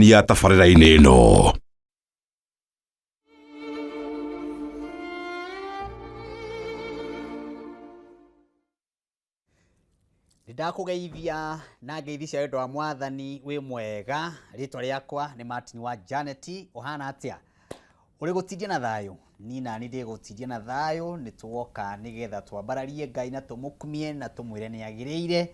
Magũkenia tabarĩra-inĩ ĩno. Nĩndakũgeithia na ngeithi cia wendo wa mwathani wĩ mwega. Rĩtwa rĩakwa nĩ Martin wa Janet. Ũhana atĩa? Ũrĩ gũtindia na thayũ? Niĩ nani ndĩ gũtindia na thayũ. Nĩ tuoka nĩgetha twambararie Ngai na tũmũkumie na tũmwĩre nĩ agĩrĩire.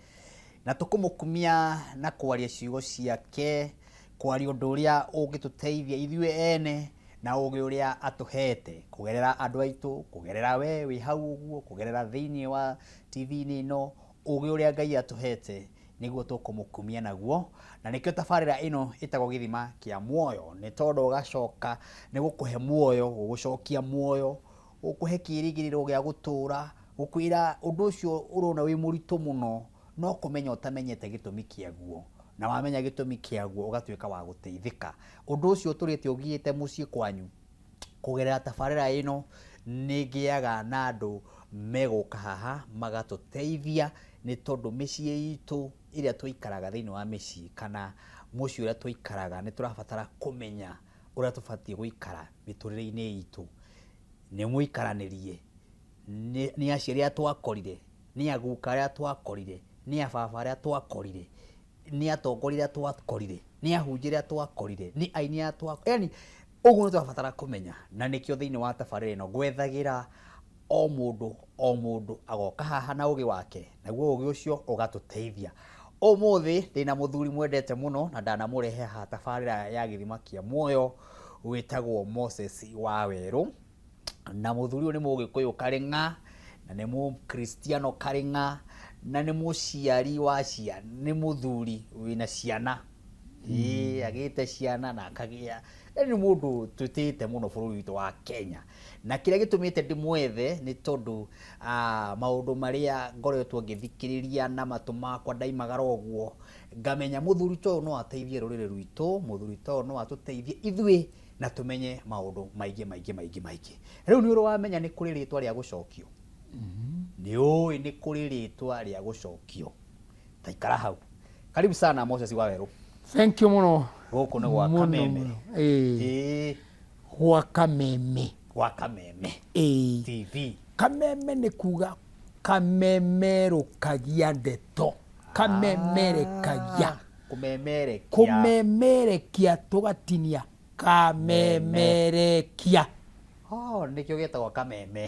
Na tũkũmũkumia na kwaria ciugo ciake, kwaria ũndũ ũrĩa ũngĩtũteithia ithuĩ ene na ũgĩ ũrĩa atũhete kũgerera andũ aitũ, kũgerera we wĩ hau ũguo, kũgerera thĩinĩ wa TV-inĩ ĩno, ũgĩ ũrĩa Ngai atũhete nĩguo tũkũmũkumia naguo. Na nĩkĩo tabarĩra ĩno ĩtagwo Gĩthima kĩa Muoyo, nĩ tondũ ũgacoka nĩ gũkũhe muoyo, gũgũcokia muoyo, gũkũhe kĩrĩgĩrĩro gĩa gũtũra, gũkwĩra ũndũ ũcio ũrona wĩ mũritũ mũno, no kũmenya ũtamenyete gĩtũmi kĩaguo. Na wamenya gĩtũmi kĩaguo ũgatuĩka wa gũteithĩka. Ũndũ ũcio ũtũrĩte ũgiĩte mũciĩ kwanyu, kũgerera tabarĩra ĩno nĩ ngĩaga na andũ megũka haha magatũteithia, nĩ tondũ mĩciĩ itũ ĩrĩa tũikaraga thĩinĩ wa mĩciĩ kana mũciĩ ũrĩa tũikaraga nĩ tũrabatara kũmenya ũrĩa tũbatiĩ gũikara mĩtũrĩre-inĩ itũ. Nĩ mũikaranĩrie, nĩ aciari arĩa twakorire, nĩ aguka arĩa twakorire, nĩ ababa arĩa twakorire, nĩ atongoria arĩa twakorire, nĩ ahunjia arĩa twakorire, nĩ aini arĩa twakorire, yani ũguo nĩ tũrabatara kũmenya, na nĩkĩo thĩinĩ wa tabarĩra ĩno ngwethagĩra o mũndũ o mũndũ agoka haha na ũgĩ wake, naguo ũgĩ ũcio ũgatũteithia. Ũmũthĩ ndĩna mũthuri mwendete mũno na ndanamũrehe haha tabarĩra ya Gĩthima kĩa Muoyo wĩtagwo Moses Wawerũ. Na mũthuri ũyũ nĩ mũgĩkũyũ karĩng'a, na nĩ mũkristiano karĩng'a, na nĩ mũciari wa ciana, nĩ mũthuri wĩna ciana. Ĩĩ agĩte ciana na akagĩa, yaani nĩ mũndũ twĩtĩĩte mũno bũrũri witũ wa Kenya. Na kĩrĩa gĩtũmĩte ndĩmwethe nĩ tondũ maũndũ marĩa ngoretwo ngĩthikĩrĩria na matũ makwa ndaimagara ũguo, ngamenya mũthuri ta ũyũ no ateithie rũrĩrĩ rwitũ, mũthuri ta ũyũ no atũteithie ithuĩ na tũmenye maũndũ maingĩ maingĩ maingĩ maingĩ. Rĩu nĩ ũrĩ wamenya nĩ kũrĩ rĩtwa rĩa gũcokio? Nĩ ũĩ nĩ kũrĩ rĩtwa rĩa gũcokio? Ta ikara hau. Karibu sana Moses Wawerũ. Thank you mũno. Gũkũ nĩ gwa Mũno, Kameme. mũno. Ĩĩ. Ĩĩ. Gwa Kameme. Gwa Kameme. Ĩĩ. TV. Kameme nĩ kuga kamemerũkagia ndeto. Kamemerekagia. Ah, kũmemerekia. Kũmemerekia tũgatinia kamemerekia. Oh, nĩkĩo gĩtagwo kameme.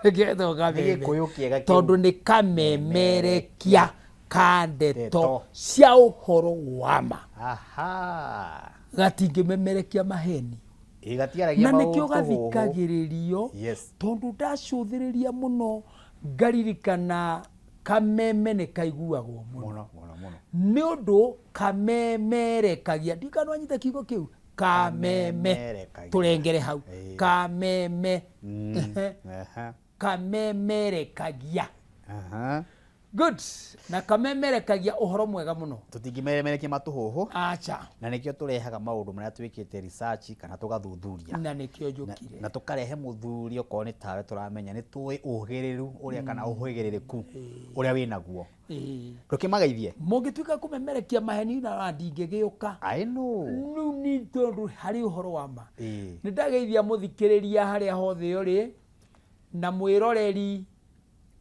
Nĩkĩo gĩtagwo kameme. Nĩ gĩkũyũ kĩega kĩu. Tondũ nĩ kamemerekia ka ndeto Ndeto. cia ũhoro wa ma. Aha. Gatingĩmemerekia maheni. Ĩ gatiaragia Na nĩkĩo maũtũhũhũ. gathikagĩrĩrio Yes. tondũ ndacũthĩrĩria mũno ngaririkana kameme nĩ kaiguagwo mũno. Mũno, mũno, mũno. Nĩ ũndũ kamemerekagia. Ndiũĩ kana nĩwanyita kiugo kĩu? Kameme. Kamemerekagia. Tũrengere hau. Ĩĩ. Kameme. Aha. Kamemerekagia. Aha. Good. Na kamemerekagia ũhoro mwega mũno. Tũtingĩmemerekia matũhũhũ. Acha. Na nĩkĩo tũrehaga maũndũ marĩa twĩkĩte research kana tũgathuthuria. Na nĩkĩo njũkire. Na tũkarehe mũthuri okorwo nĩ tawe tũramenya nĩ tũĩ ũhĩgĩrĩru ũrĩa kana ũhĩgĩrĩrĩku ũrĩa wĩnaguo. Ĩĩ. Ndũkĩmageithie? Mũngĩtuĩka kũmemerekia maheni na ndingĩgĩũka. I know. Rĩu nĩ tondũ harĩ ũhoro wa ma. Ĩĩ. Nĩ ndageithia mũthikĩrĩria harĩa hothe ũrĩ na mwĩroreri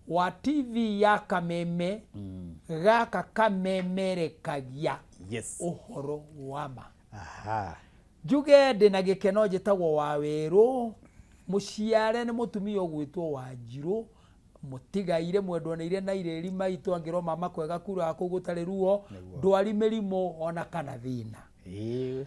wa TV ya Kameme gaka kamemerekagia Yes. ũhoro wa ma. Aha. Njuge ndĩna gĩkeno njĩtagwo Wawerũ, mũciare nĩ mũtumia ũgwĩtwo Wanjirũ, mũtigaire mwendwaneire na irĩri maitũ angĩrwo mama kwega kuraga kũu gũtarĩ ruo, ndwari mĩrimũ ona kana thĩna. Ĩĩ.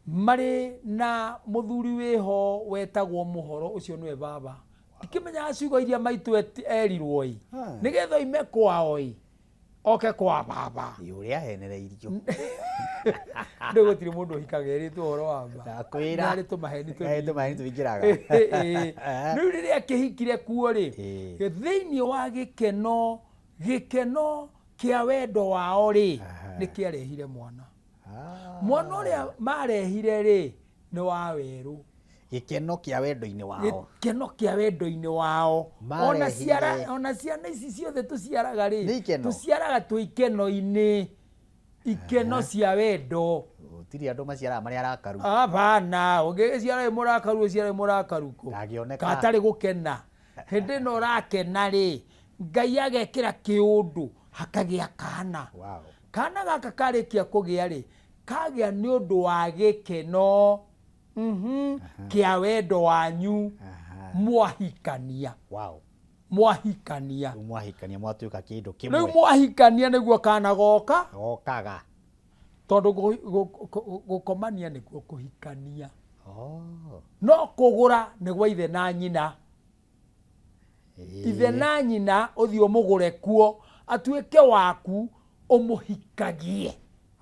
Marĩ na mũthuri wĩho wetagwo Mũhoro ũcio nĩwe baba. Ndikĩmenyaga ciugo iria maitũ erirwo ĩ, nĩgetha oime kwao ĩ, oke kwa baba. Ĩ ũrĩa ahenereirio. Rĩu gũtirĩ mũndũ ũhikaga erĩtwo ũhoro wa ma. Ndakwĩra. Nĩ harĩ tũmaheni Nĩ harĩ tũmaheni tũingĩraga. Rĩu rĩrĩa akĩhikire kuo rĩ, thĩinĩ wa gĩkeno, gĩkeno kĩa wendo wao rĩ, nĩ kĩarehire mwana. Mwana ũrĩa marehire rĩ, nĩ wa werũ. Gĩkeno kĩa wendo-inĩ wao. Gĩkeno kĩa wendo-inĩ wao. Ona Marehire. ciara, ona ciana ici ciothe tũciaraga rĩ, Nĩ ikeno. tũciaraga twĩ ikeno-inĩ. Ikeno cia wendo. Gũtirĩ andũ maciaraga marĩ arakaru. Hapana, ũngĩgĩciara wĩ mũrakaru ũciare wĩ mũrakaru kũ? Ndangĩoneka. Katarĩ gũkena. Hĩndĩ ĩno ũrakena rĩ, Ngai agekĩra kĩũndũ hakagĩa kana. Wow. Kana gaka karĩkia kũgĩa rĩ, kagĩa nĩ ũndũ wa gĩkeno kĩa wendo wanyu mwahikania. Wow. Mwahikania. Rĩu mwahikania mwatuĩka kĩndũ Rĩu kĩmwe. mwahikania nĩguo kana goka. Gokaga. Tondũ gũkomania nĩkuo kũhikania. Oh. No kũgũra nĩ gwa ithe na nyina. Ithe na nyina ũthiĩ ũmũgũre kuo atuĩke waku ũmũhikagie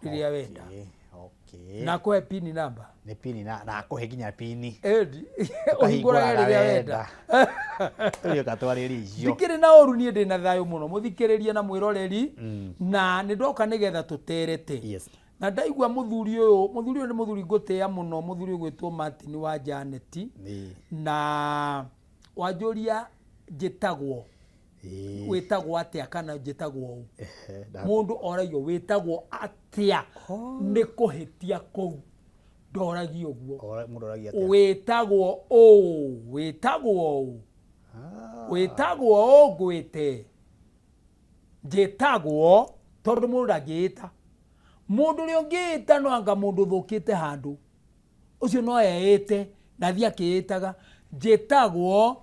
rĩrĩa wenda. Okay. Okay. Na akũhe pini namba. Nĩ pini na akũhe nginya pini. Ĩndi. Ũhingũrage rĩrĩa wenda. Tũrĩũka twarĩrie icio. Ndikĩrĩ na ũru niĩ ndĩna thayũ mũno mũthikĩrĩria na mwĩroreri na nĩ ndoka nĩgetha tũterete. Yes. Na ndaigua mũthuri ũyũ, mũthuri ũyũ nĩ mũthuri ngũtĩĩa mũno, mũthuri ũgwĩtwo Martin wa Janet. Na wanjũria njĩtagwo wĩtagwo atĩa kana njĩtagwo ũũ. Mũndũ oragio wĩtagwo atĩa nĩ kũhĩtia kũu. Ndoragio ũguo. Mũndũ oragia atĩa? Wĩtagwo ũũ, wĩtagwo ũũ. Wĩtagwo ũũ ngwĩte. Njĩtagwo tondũ mũndũ ndangĩĩta. Mũndũ ũrĩa ũngĩĩta no anga mũndũ ũthũkĩte handũ. Ũcio no eĩte na athiĩ akĩĩtaga. Njĩtagwo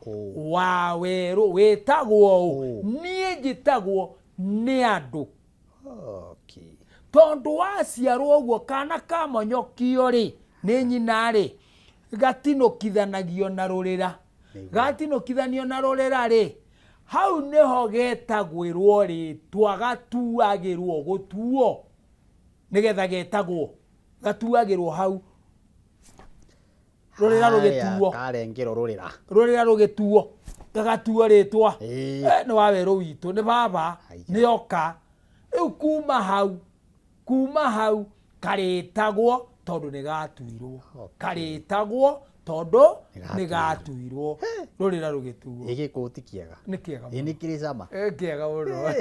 wa werũ, wĩtagwo ũũ. Niĩ njĩtagwo nĩ andũ. Okay. Tondũ waciarwo ũguo kana kamonyokio rĩ, nĩ nyina rĩ, gatinũkithanagio na rũrĩra. Gatinũkithanio na rũrĩra rĩ, hau nĩho getagwĩrwo rĩtwa, gatuagĩrwo gũtuo nĩgetha getagwo, gatuagĩrwo hau. Rũrĩra rũgĩtuo. Karengerwo rũrĩra. Rũrĩra rũgĩtuo. Gagatuo rĩtwa. Nĩ wa werũ witũ, nĩ baba, nĩ oka. Rĩu kuma hau, kuma hau karĩtagwo tondũ nĩ gatuirwo. Karĩtagwo tondũ nĩ gatuirwo. Rũrĩra rũgĩtuo. Ĩ gĩkũyũ ti kĩega. Nĩ kĩega Ĩ nĩ kĩrĩ cama. Ĩ kĩega mũno.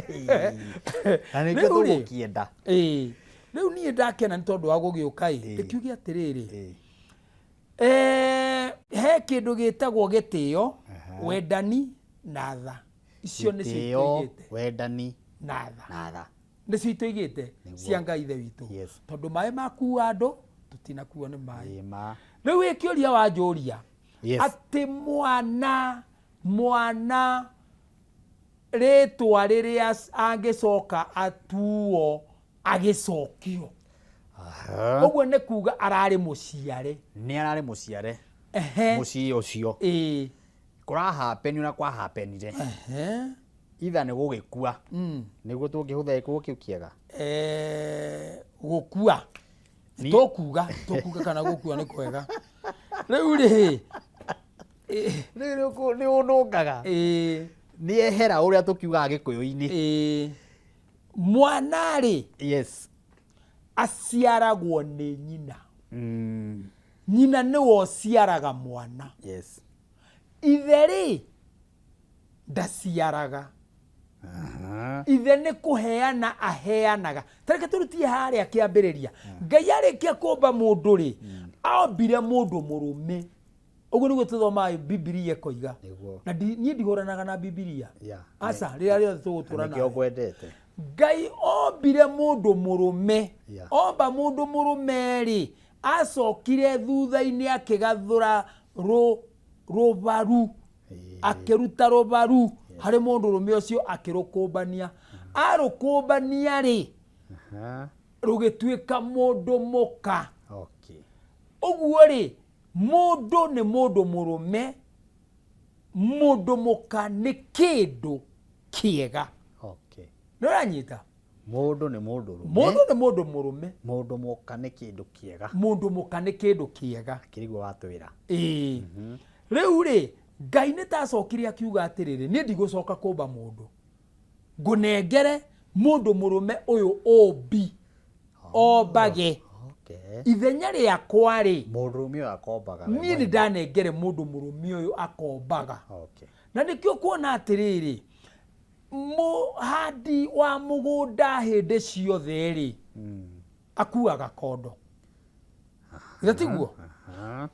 Na nĩkĩo tũgũkĩenda. Ĩ. Rĩu niĩ ndakena nĩ tondũ wa gũgĩũka ĩ. Ndĩkiuge atĩrĩrĩ. He kĩndũ gĩtagwo gĩtĩo, wendani na tha. Icio nĩcio Gĩtĩo, wendani na tha. Na tha. Nĩcio itoigĩte cia Ngai Ithe witũ. Yes. Tondũ maĩ makua andũ, tũtinakuo nĩ maĩ. Ĩma. Rĩu ĩ kĩũria wanjũria. Yes. Atĩ mwana rĩtwa rĩrĩa angĩcoka atuo agĩcokio. Ũguo nĩ kuga ararĩ mũciare. Nĩ ararĩ mũciare. Mũciĩ ũcio. Kũrahapenio na kwahapenire. Itha nĩ gũgĩkua. Nĩguo tũngĩhũthĩra gĩkũyũ kĩu kĩega. Gũkua. Tũkuga, tũkuga kana gũkua nĩ kwega. Rĩu rĩ, Rĩu nĩ ũnũngaga. Nĩ ehera ũrĩa tũkiugaga gĩkũyũ-inĩ. Mwana rĩ, Yes. aciaragwo nĩ nyina. Nyina nĩwe ũciaraga mwana. Yes. Ithe rĩ, ndaciaraga. Ithe nĩ kũheana aheanaga. Ta reke tũrutie harĩa kĩambĩrĩria. Ngai arĩkia kũmba mũndũ rĩ, ombire mũndũ mũrũme. Ũguo nĩguo tũthomaga Bibilia ĩkoiga. Nĩguo. Na niĩ ndihũranaga na Bibilia. Yeah. Aca, rĩrĩa rĩothe tũgũtũra Na nĩkĩo nawe. ngwendete. Ngai ombire mũndũ mũrũme. Yeah. Omba mũndũ mũrũme rĩ, acokire thutha-inĩ akĩgathũra rũbaru. Akĩruta rũbaru harĩ mũndũ mũrũme ũcio akĩrũkũmbania. Arũkũmbania rĩ, rũgĩtuĩka mũndũ mũka. Okay. Ũguo rĩ, mũndũ nĩ mũndũ mũrũme, mũndũ mũka nĩ kĩndũ kĩega. Okay. Nĩ ũranyita? Mũndũ nĩ mũndũ mũrũme. Mũndũ nĩ mũndũ mũrũme. Mũndũ mũka nĩ kĩndũ kĩega. Mũndũ mũka nĩ kĩndũ kĩega. Kĩriguo watwĩra. Ĩĩ. Rĩu rĩ, Ngai nĩ tacokire akiuga atĩrĩrĩ, niĩ ndigũcoka kũmba mũndũ. Ngũnengere mũndũ mũrũme ũyũ ũmbi. Ombage. Okay. Ithenya rĩakwa rĩ, Mũndũ mũrũme ũyũ akombaga. Niĩ nĩ ndanengere mũndũ mũrũme ũyũ akombaga. Okay. Na nĩkĩo kuona atĩrĩrĩ, mũhandi wa mũgũnda hĩndĩ ciothe rĩ, akuaga kondo. Githĩ tiguo?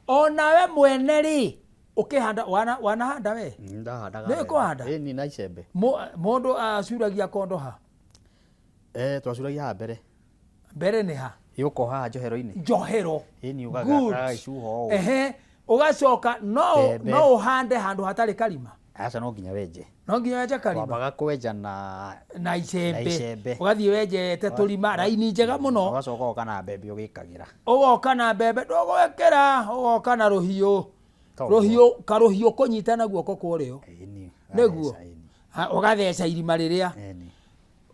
Onawe mwene rĩ, ũkĩhanda wanahanda we? Ndahandaga. Nĩ kũhanda? Ĩni na icembe. Mũndũ acuragia kondo ha? Twacuragia haha mbere. Mbere nĩ ha? Yũka haha njohero-inĩ. Njohero. Ĩni Good. ũgagĩcuha ũũ. Ehe, ũgacoka Mbembe. no ũhande handũ hatarĩ karima. Aca no nginya wenje. No nginya wenje karima. Wambaga kwenja na Na icembe. Na icembe. Ũgathiĩ wenjete tũrima raini njega mũno. Ũgacoka ũgoka na mbembe ũgĩkagĩra. Ũgoka na mbembe ndũgwĩkĩra, ũgoka na rũhiũ. Toguo. Rũhiũ, karũhiũ kũnyita na guoko kwa ũrĩo. Ĩni. Nĩguo. Ũgatheca, ĩni. Ha, ũgatheca irima rĩrĩa. Ĩni.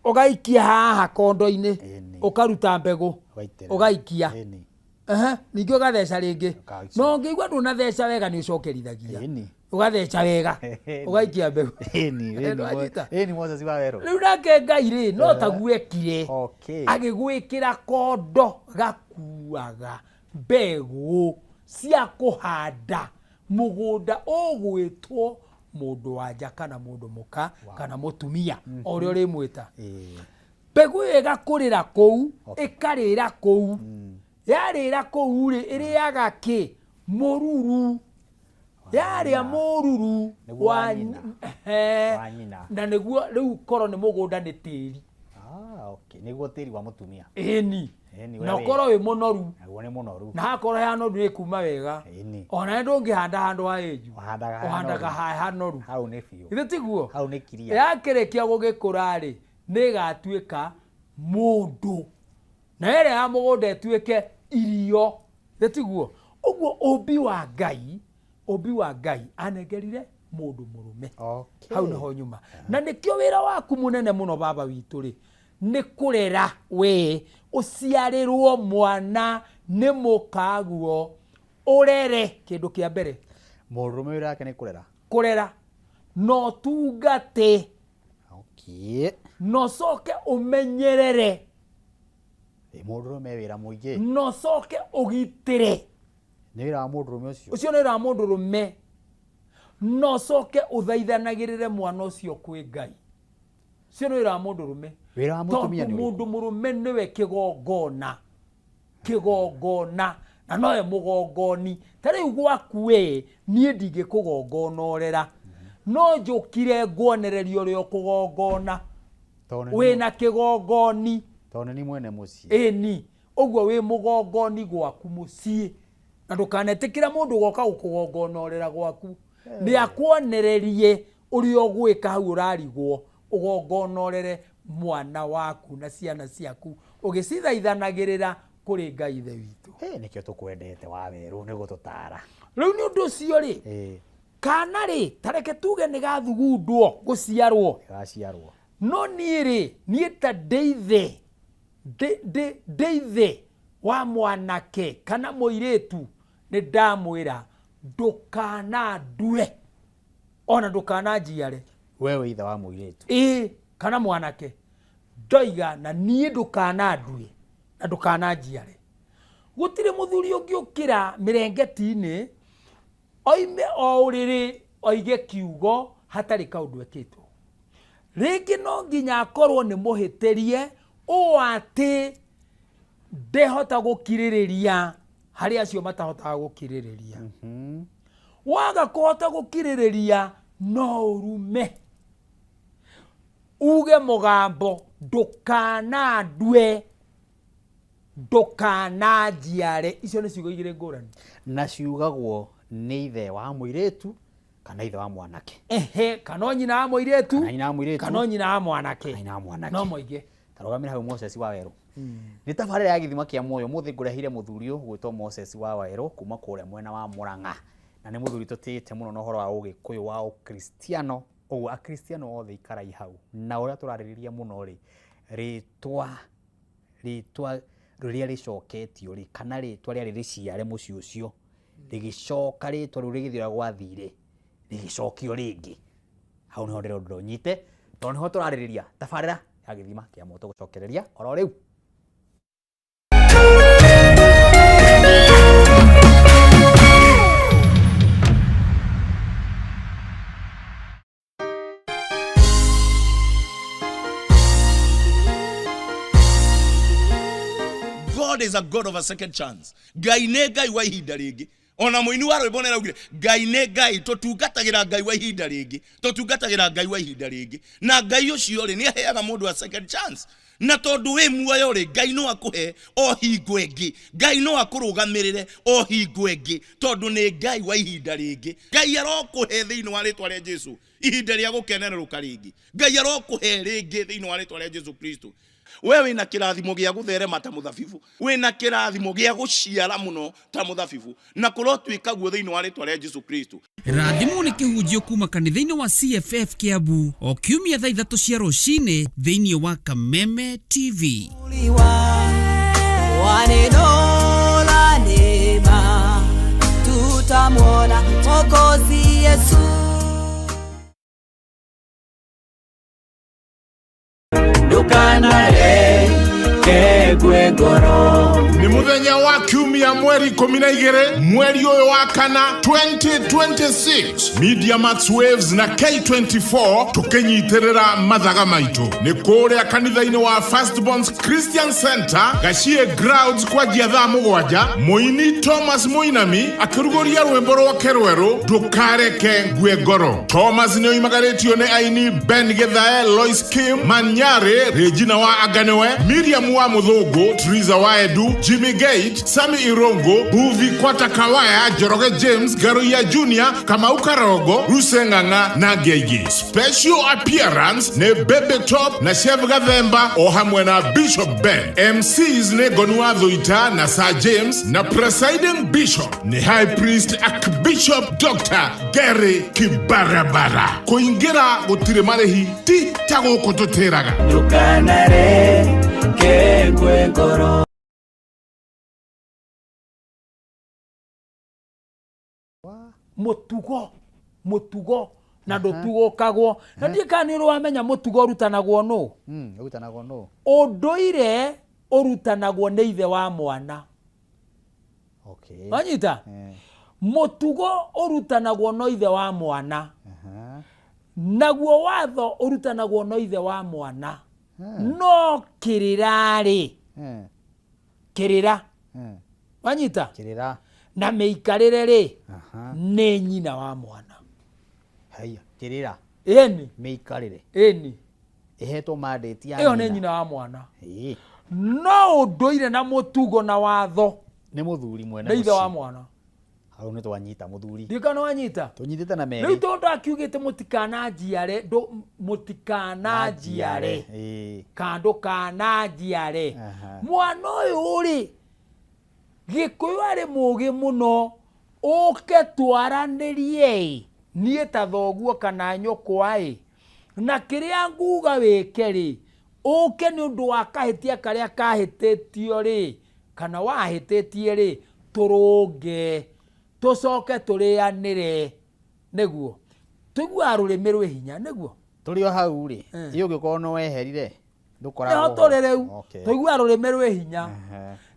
Ũgaikia haha kondo-inĩ. Ĩni. Ũkaruta mbegũ. Ũgaitĩrĩra. Ũgaikia. Ĩni. Ehe, ningĩ ũgatheca rĩngĩ. Ũgacoka. No ũngĩigua ndũnatheca wega nĩ ũcokerithagia. Ĩni. Ũgatheca wega. Ĩni. Ũgaikia mbegũ. Ĩni, ĩni, Ndwanyita? ĩni Moses wa werũ. Rĩu nake Ngai rĩ, no taguo ekire. Okay. Agĩgwĩkĩra kondo gakuaga mbegũ cia kũhanda mũgũnda ũgwĩtwo mũndũ wa nja kana mũndũ mũka kana mũtumia o ũrĩa ũrĩmwĩta. Mbegũ ĩyo ĩgakũrĩra kũu, ĩkarĩra kũu. Yarĩra kũu rĩ, ĩrĩaga kĩ? Mũruru. Yarĩa mũruru Nĩguo wa nyina. Ehe. Wa nyina. Na nĩguo rĩu korwo nĩ mũgũnda nĩ tĩri. Ah, okay. Nĩguo tĩri wa mũtumia. Ĩni. Ĩni, Na ũrĩa wĩ- ũkorwo wĩ mũnoru. Naguo nĩ mũnoru. Na hakorwo he hanoru nĩ kuma wega. Ĩni. Ona ndũngĩhanda handũ ha ĩnju. Ũhandaga ha Ũhandaga hanoru. ha hanoru. Hau nĩ biũ. Githĩ tiguo? Hau nĩ kiria. Yakĩrĩkia gũgĩkũra rĩ, nĩ ĩgatuĩka mũndũ. Na ĩrĩa ya mũgũnda ĩtuĩke irio. Githĩ tiguo? Ũguo ũmbi wa Ngai, ũmbi wa Ngai anengerire mũndũ mũrũme. Okay. Hau nĩho nyuma. Na nĩkĩo wĩra waku mũnene mũno baba witũ rĩ, nĩ kũrera we ũciarĩrwo mwana nĩ mũkaguo, ũrere kĩndũ kĩa mbere. Mũndũrũme wĩra wake nĩ kũrera. Kũrera. Na ũtungate. Okay. Na ũcoke ũmenyerere. Ĩ, mũndũrũme wĩra mũingĩ. Na ũcoke ũgitĩre. Nĩ wĩra wa mũndũrũme ũcio. Ũcio nĩ wĩra wa mũndũrũme. Na ũcoke ũthaithanagĩrĩre mwana ũcio kwĩ Ngai. Ũcio nĩ wĩra wa mũndũrũme. Wĩra wa mũtumia Tondũ nĩ ũrĩkũ? mũndũ mũrũme nĩwe kĩgongona. Kĩgongona. Na nowe mũgongoni. Ta rĩu gwaku we, niĩ ndingĩkũgongonorera. No njũkire nguonereria ũrĩa ũkũgongona. Tondũ nĩ Wĩna kĩgongoni. Tondũ nĩ mwene mũciĩ. Ĩni. Ũguo wĩ mũgongoni gwaku mũciĩ. Na ndũkanetĩkĩre mũndũ ũgoka gũkũgongonorera gwaku. Nĩ akuonererie ũrĩa ũgwĩka hau ũrarigwo, ũgongonorere mwana waku na ciana ciaku, ũgĩcithaithanagĩrĩra kũrĩ Ngai Ithe witũ. Nĩkĩo tũkwendete wa werũ, nĩ gũtũtara. Rĩu nĩ ũndũ ũcio rĩ, kana rĩ, ta reke tuge nĩ gathugundwo gũciarwo. Gaciarwo. No niĩ rĩ, niĩ ta ndĩ ithe wa mwanake kana mũirĩtu, nĩ ndamwĩra ndũkanandue ona ndũkananjiare. We wĩ ithe wa mũirĩtu. Ĩĩ, kana mwanake. Ndoiga na niĩ ndũkanandue na ndũkananjiare. Gũtirĩ mũthuri ũngĩũkĩra mĩrengeti-inĩ oime o ũrĩrĩ oige kiugo hatarĩ kaũndũ ekĩtwo. Rĩngĩ no nginya akorwo nĩ mũhĩtĩrie ũũ atĩ ndehota gũkirĩrĩria harĩ acio matahotaga gũkirĩrĩria. Waga kũhota gũkirĩrĩria no ũrume. Uge mũgambo ndũkanandue, ndũkananjiare. Icio nĩ ciugo igĩrĩ ngũrani. Na ciugagwo nĩ ithe wa mũirĩtu kana ithe wa mwanake. Ehe, kana o nyina wa mũirĩtu, Kana nyina wa mũirĩtu. kana o nyina wa mwanake. Kana nyina wa mwanake. No moige. Ta rũgamĩra hau Moses wa werũ. Nĩ tabarĩra ya gĩthima kĩa muoyo. Ũmũthĩ ngũreheire mũthuri ũyũ ũgwĩtwo Moses wa werũ kuma kũrĩa mwena wa Mũrang'a. Na nĩ mũthuri tũtĩĩte mũno na ũhoro wa ũgĩkũyũ wa ũkristiano. Ũguo akristiano othe ikarai hau. Na ũrĩa tũrarĩrĩria mũno rĩ, rĩtwa rĩrĩa rĩcoketio rĩ, kana rĩtwa rĩarĩ rĩciare mũciĩ ũcio, rĩgĩcoka rĩtwa rĩu rĩgĩthiĩ ũrĩa gwathire, rĩgĩcokio rĩngĩ. Hau nĩho ndĩrenda ũnyite, tondũ nĩho tũrarĩrĩria tabarĩra ya gĩthima kĩa muoyo tũgũcokereria oro rĩu. God is a God of a second chance. Ngai nĩ Ngai wa ihinda rĩngĩ. Ona mũini wa rwĩmbo nĩaraugire Ngai nĩ Ngai, tũtungatagĩra Ngai wa ihinda rĩngĩ, tũtungatagĩra Ngai wa ihinda rĩngĩ. Na Ngai ũcio rĩ, nĩ aheaga mũndũ a second chance. Na tondũ wĩ muoyo rĩ, Ngai no akũhe o hingo ĩngĩ. Ngai no akũrũgamĩrĩre o hingo ĩngĩ, tondũ nĩ Ngai wa ihinda rĩngĩ. Ngai arokũhe thĩinĩ wa rĩtwa rĩa Jesu ihinda rĩa gũkenerũka rĩngĩ. Ngai arokũhe rĩngĩ thĩinĩ wa rĩtwa rĩa Jesu Kristo. We wĩna kĩrathimo gĩa gũtherema ta mũthabibũ, wĩna kĩrathimo gĩa gũciara mũno ta mũthabibũ, na kũrotuĩka guo thĩinĩ wa rĩtwa rĩa Jesu Kristo. Rathimwo nĩ kĩhunjio kuma kanitha-inĩ wa CFF Kiambu o kiumia thaa ithatũ cia rũcinĩ thĩinĩ wa Kameme TV. Wa neno la neema tutamwona Mwokozi Yesu. Ndukanareke ngoro. Nĩ mũthenya wa kiumia mweri 12 mweri ũyũ wa kana 2026, Media Max Waves na K24 tũkĩnyitĩrĩra mathaga maitũ nĩ kũrĩa kanitha-inĩ wa Firstborns Christian Center, Gachie Grounds, kwanjia thaa 7. Mũini Thomas Mũinami akĩrugũria rwĩmbo rwake rwerũ Ndũkareke Ngue Ngoro. Thomas nĩ oimagarĩtio nĩ aini Ben Githae, Lois Kim Manyare, Regina wa Anganewe, Miriam wa Mũthũngũ, Teresa wa Edu, Jimmy Gate, Sami Irongo, Buvi Kwata Kawaya, Njoroge James, Garuya Junior, Kamau Karongo, Ruse Ng'ang'a na angĩ aingĩ. Special appearance nĩ Bebe Top na Chef Gathemba o hamwe na Bishop Ben. MCs nĩ Ngoni wa Thuita na Sir James, na presiding bishop nĩ High Priest Archbishop Dr. Gary Kibarabara. Kũingĩra gũtirĩ marĩhi, ti ta gũkũ tũtĩraga. Ndukanareke ngue ngoro. Mũtugo, mũtugo na ndũtugũkagwo, na ndiĩ kana nĩ ũrĩ wamenya mũtugo ũrutanagwo nũ? Ũrutanagwo nũ? Ũndũire ũrutanagwo nĩ ithe wa mwana. Wanyita? Mũtugo ũrutanagwo no ithe wa mwana. Naguo watho ũrutanagwo no ithe wa mwana. No kĩrĩra-rĩ, kĩrĩra. Wanyita? Kĩrĩra. Na mĩikarĩre rĩ, nĩ nyina wa mwana. Haiya, kĩrĩra. Ĩni. Mĩikarĩre. Ĩni. Ĩhetwo mandate ya Ĩyo nĩ nyina. nyina wa mwana. No ũndũire na mũtugo na watho Nĩ mũthuri mwene nĩ ithe wa mũciĩ. mwana. Hau nĩ twanyita mũthuri. Ndiũĩ kana wanyita. Tũnyitĩte na Rĩu merĩ. tondũ akiugĩte mũtikananjiare, mũtikananjiare. Kana ndũkananjiare. Mwana ũyũ rĩ, Gĩkũyũ arĩ mũgĩ mũno, ũke twaranĩrie ĩ, niĩ ta thoguo kana nyũkwa ĩ, na kĩrĩa nguga wĩke rĩ, ũke nĩ ũndũ wa kahĩtia karĩa kahĩtĩtio rĩ, kana wahĩtĩtie rĩ, tũrũnge, tũcoke tũrĩanĩre. Nĩguo tũiguaga rũrĩmĩ rwĩ hinya, nĩguo Tũrĩ o hau rĩ, ĩ ũngĩkorwo nĩ weherire, ndũkoragwo Nĩho ho. tũrĩ rĩu. Tũiguaga rũrĩmĩ rwĩ hinya.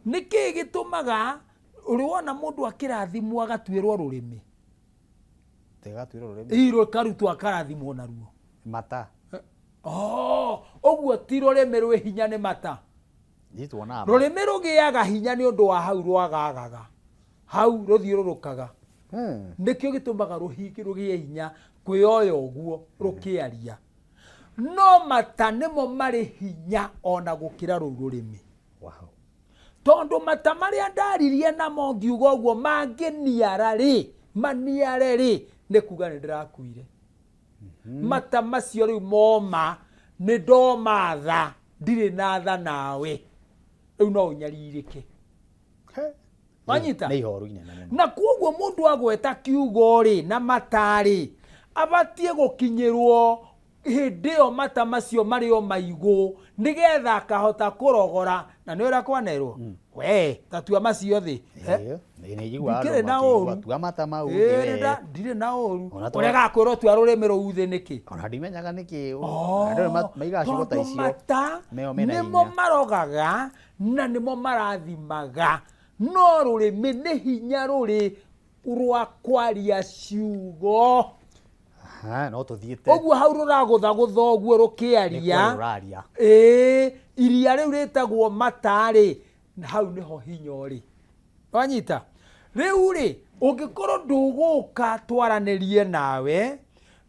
Nĩkĩ gĩtũmaga ũrĩ wona mũndũ akĩrathimwo agatuĩrwo rũrĩmĩ? Tĩgatuĩrwo rũrĩmĩ. Ii rũkarutwo akarathimwo naruo. Mata. Oh, ũguo ti rũrĩmĩ rwĩ hinya nĩ mata. Ithuĩ tuonaga mata. Rũrĩmĩ rũgĩaga hinya nĩ ũndũ wa hau rwagagaga. Hau rũthiũrũrũkaga. Nĩkĩo gĩtũmaga rũgĩe hinya kwĩoya ũguo rũkĩaria. No mata nĩmo marĩ hinya ona gũkĩra rũu rũrĩmĩ. Tondũ mata marĩa ndaririe namo ngiuga ũguo mangĩniara rĩ, maniare rĩ, nĩ kuga nĩ ndĩrakuire. Mata macio rĩu moma, nĩ ndoma tha, ndirĩ na tha nawe. Rĩu no ũnyarirĩke. Wanyita? Nĩ ihoru inene mũno. Na koguo mũndũ agweta kiugo rĩ na mata rĩ, abatiĩ gũkinyĩrwo hĩndĩ ĩyo mata macio marĩ o maigũ, nĩgetha akahota kũrogora. Na nĩ ũrĩa kwanerwo? We, ta tua macio thĩ. Ĩĩ, nĩ njiguaga andũ Ndikĩrĩ na makiuga, ũru. tua mata mau Ĩĩ, thĩ we. ndirĩ na ũru. Ona twa- Ũrĩa gakwĩrwo tua rũrĩmĩ rũu thĩ nĩkĩ? Ona ndimenyaga nĩkĩ. Andũ nĩ maigaga ciugo ta Tondũ icio. mata Nĩo mena nĩmo hinya. marogaga na nĩmo marathimaga. No rũrĩmĩ nĩ hinya rũrĩ rwa kwaria ciugo. Aha, no tũthiĩte. Ũguo hau rũragũthagũtha ũguo rũkĩaria. Nĩ kwaria ũraria. Ĩĩ, iria rĩu rĩtagwo mata rĩ, Na hau nĩho hinya ũrĩ. Wanyita? Rĩu rĩ, ũngĩkorwo ndũgũka twaranĩrie nawe,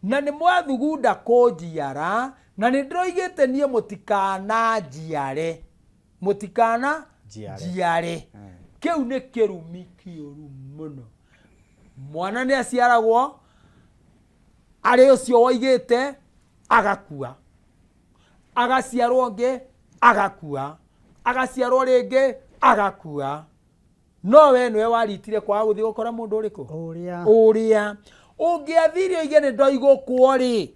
na nĩ mwathugunda kũnjiara, na nĩ ndĩroigĩte niĩ mũtikananjiare, mũtikana Njiare. njiare. Kĩu nĩ kĩrumi kĩũru mũno. Mwana nĩ aciaragwo arĩ ũcio woigĩte agakua. Agaciarwo ũngĩ agakua. Agaciarwo rĩngĩ agakua. No we nĩwe waritire kwaga gũthiĩ gũkora mũndũ ũrĩkũ? Ũrĩa. Ũrĩa. Ũngĩathire oige nĩ ndoigũkwo rĩ,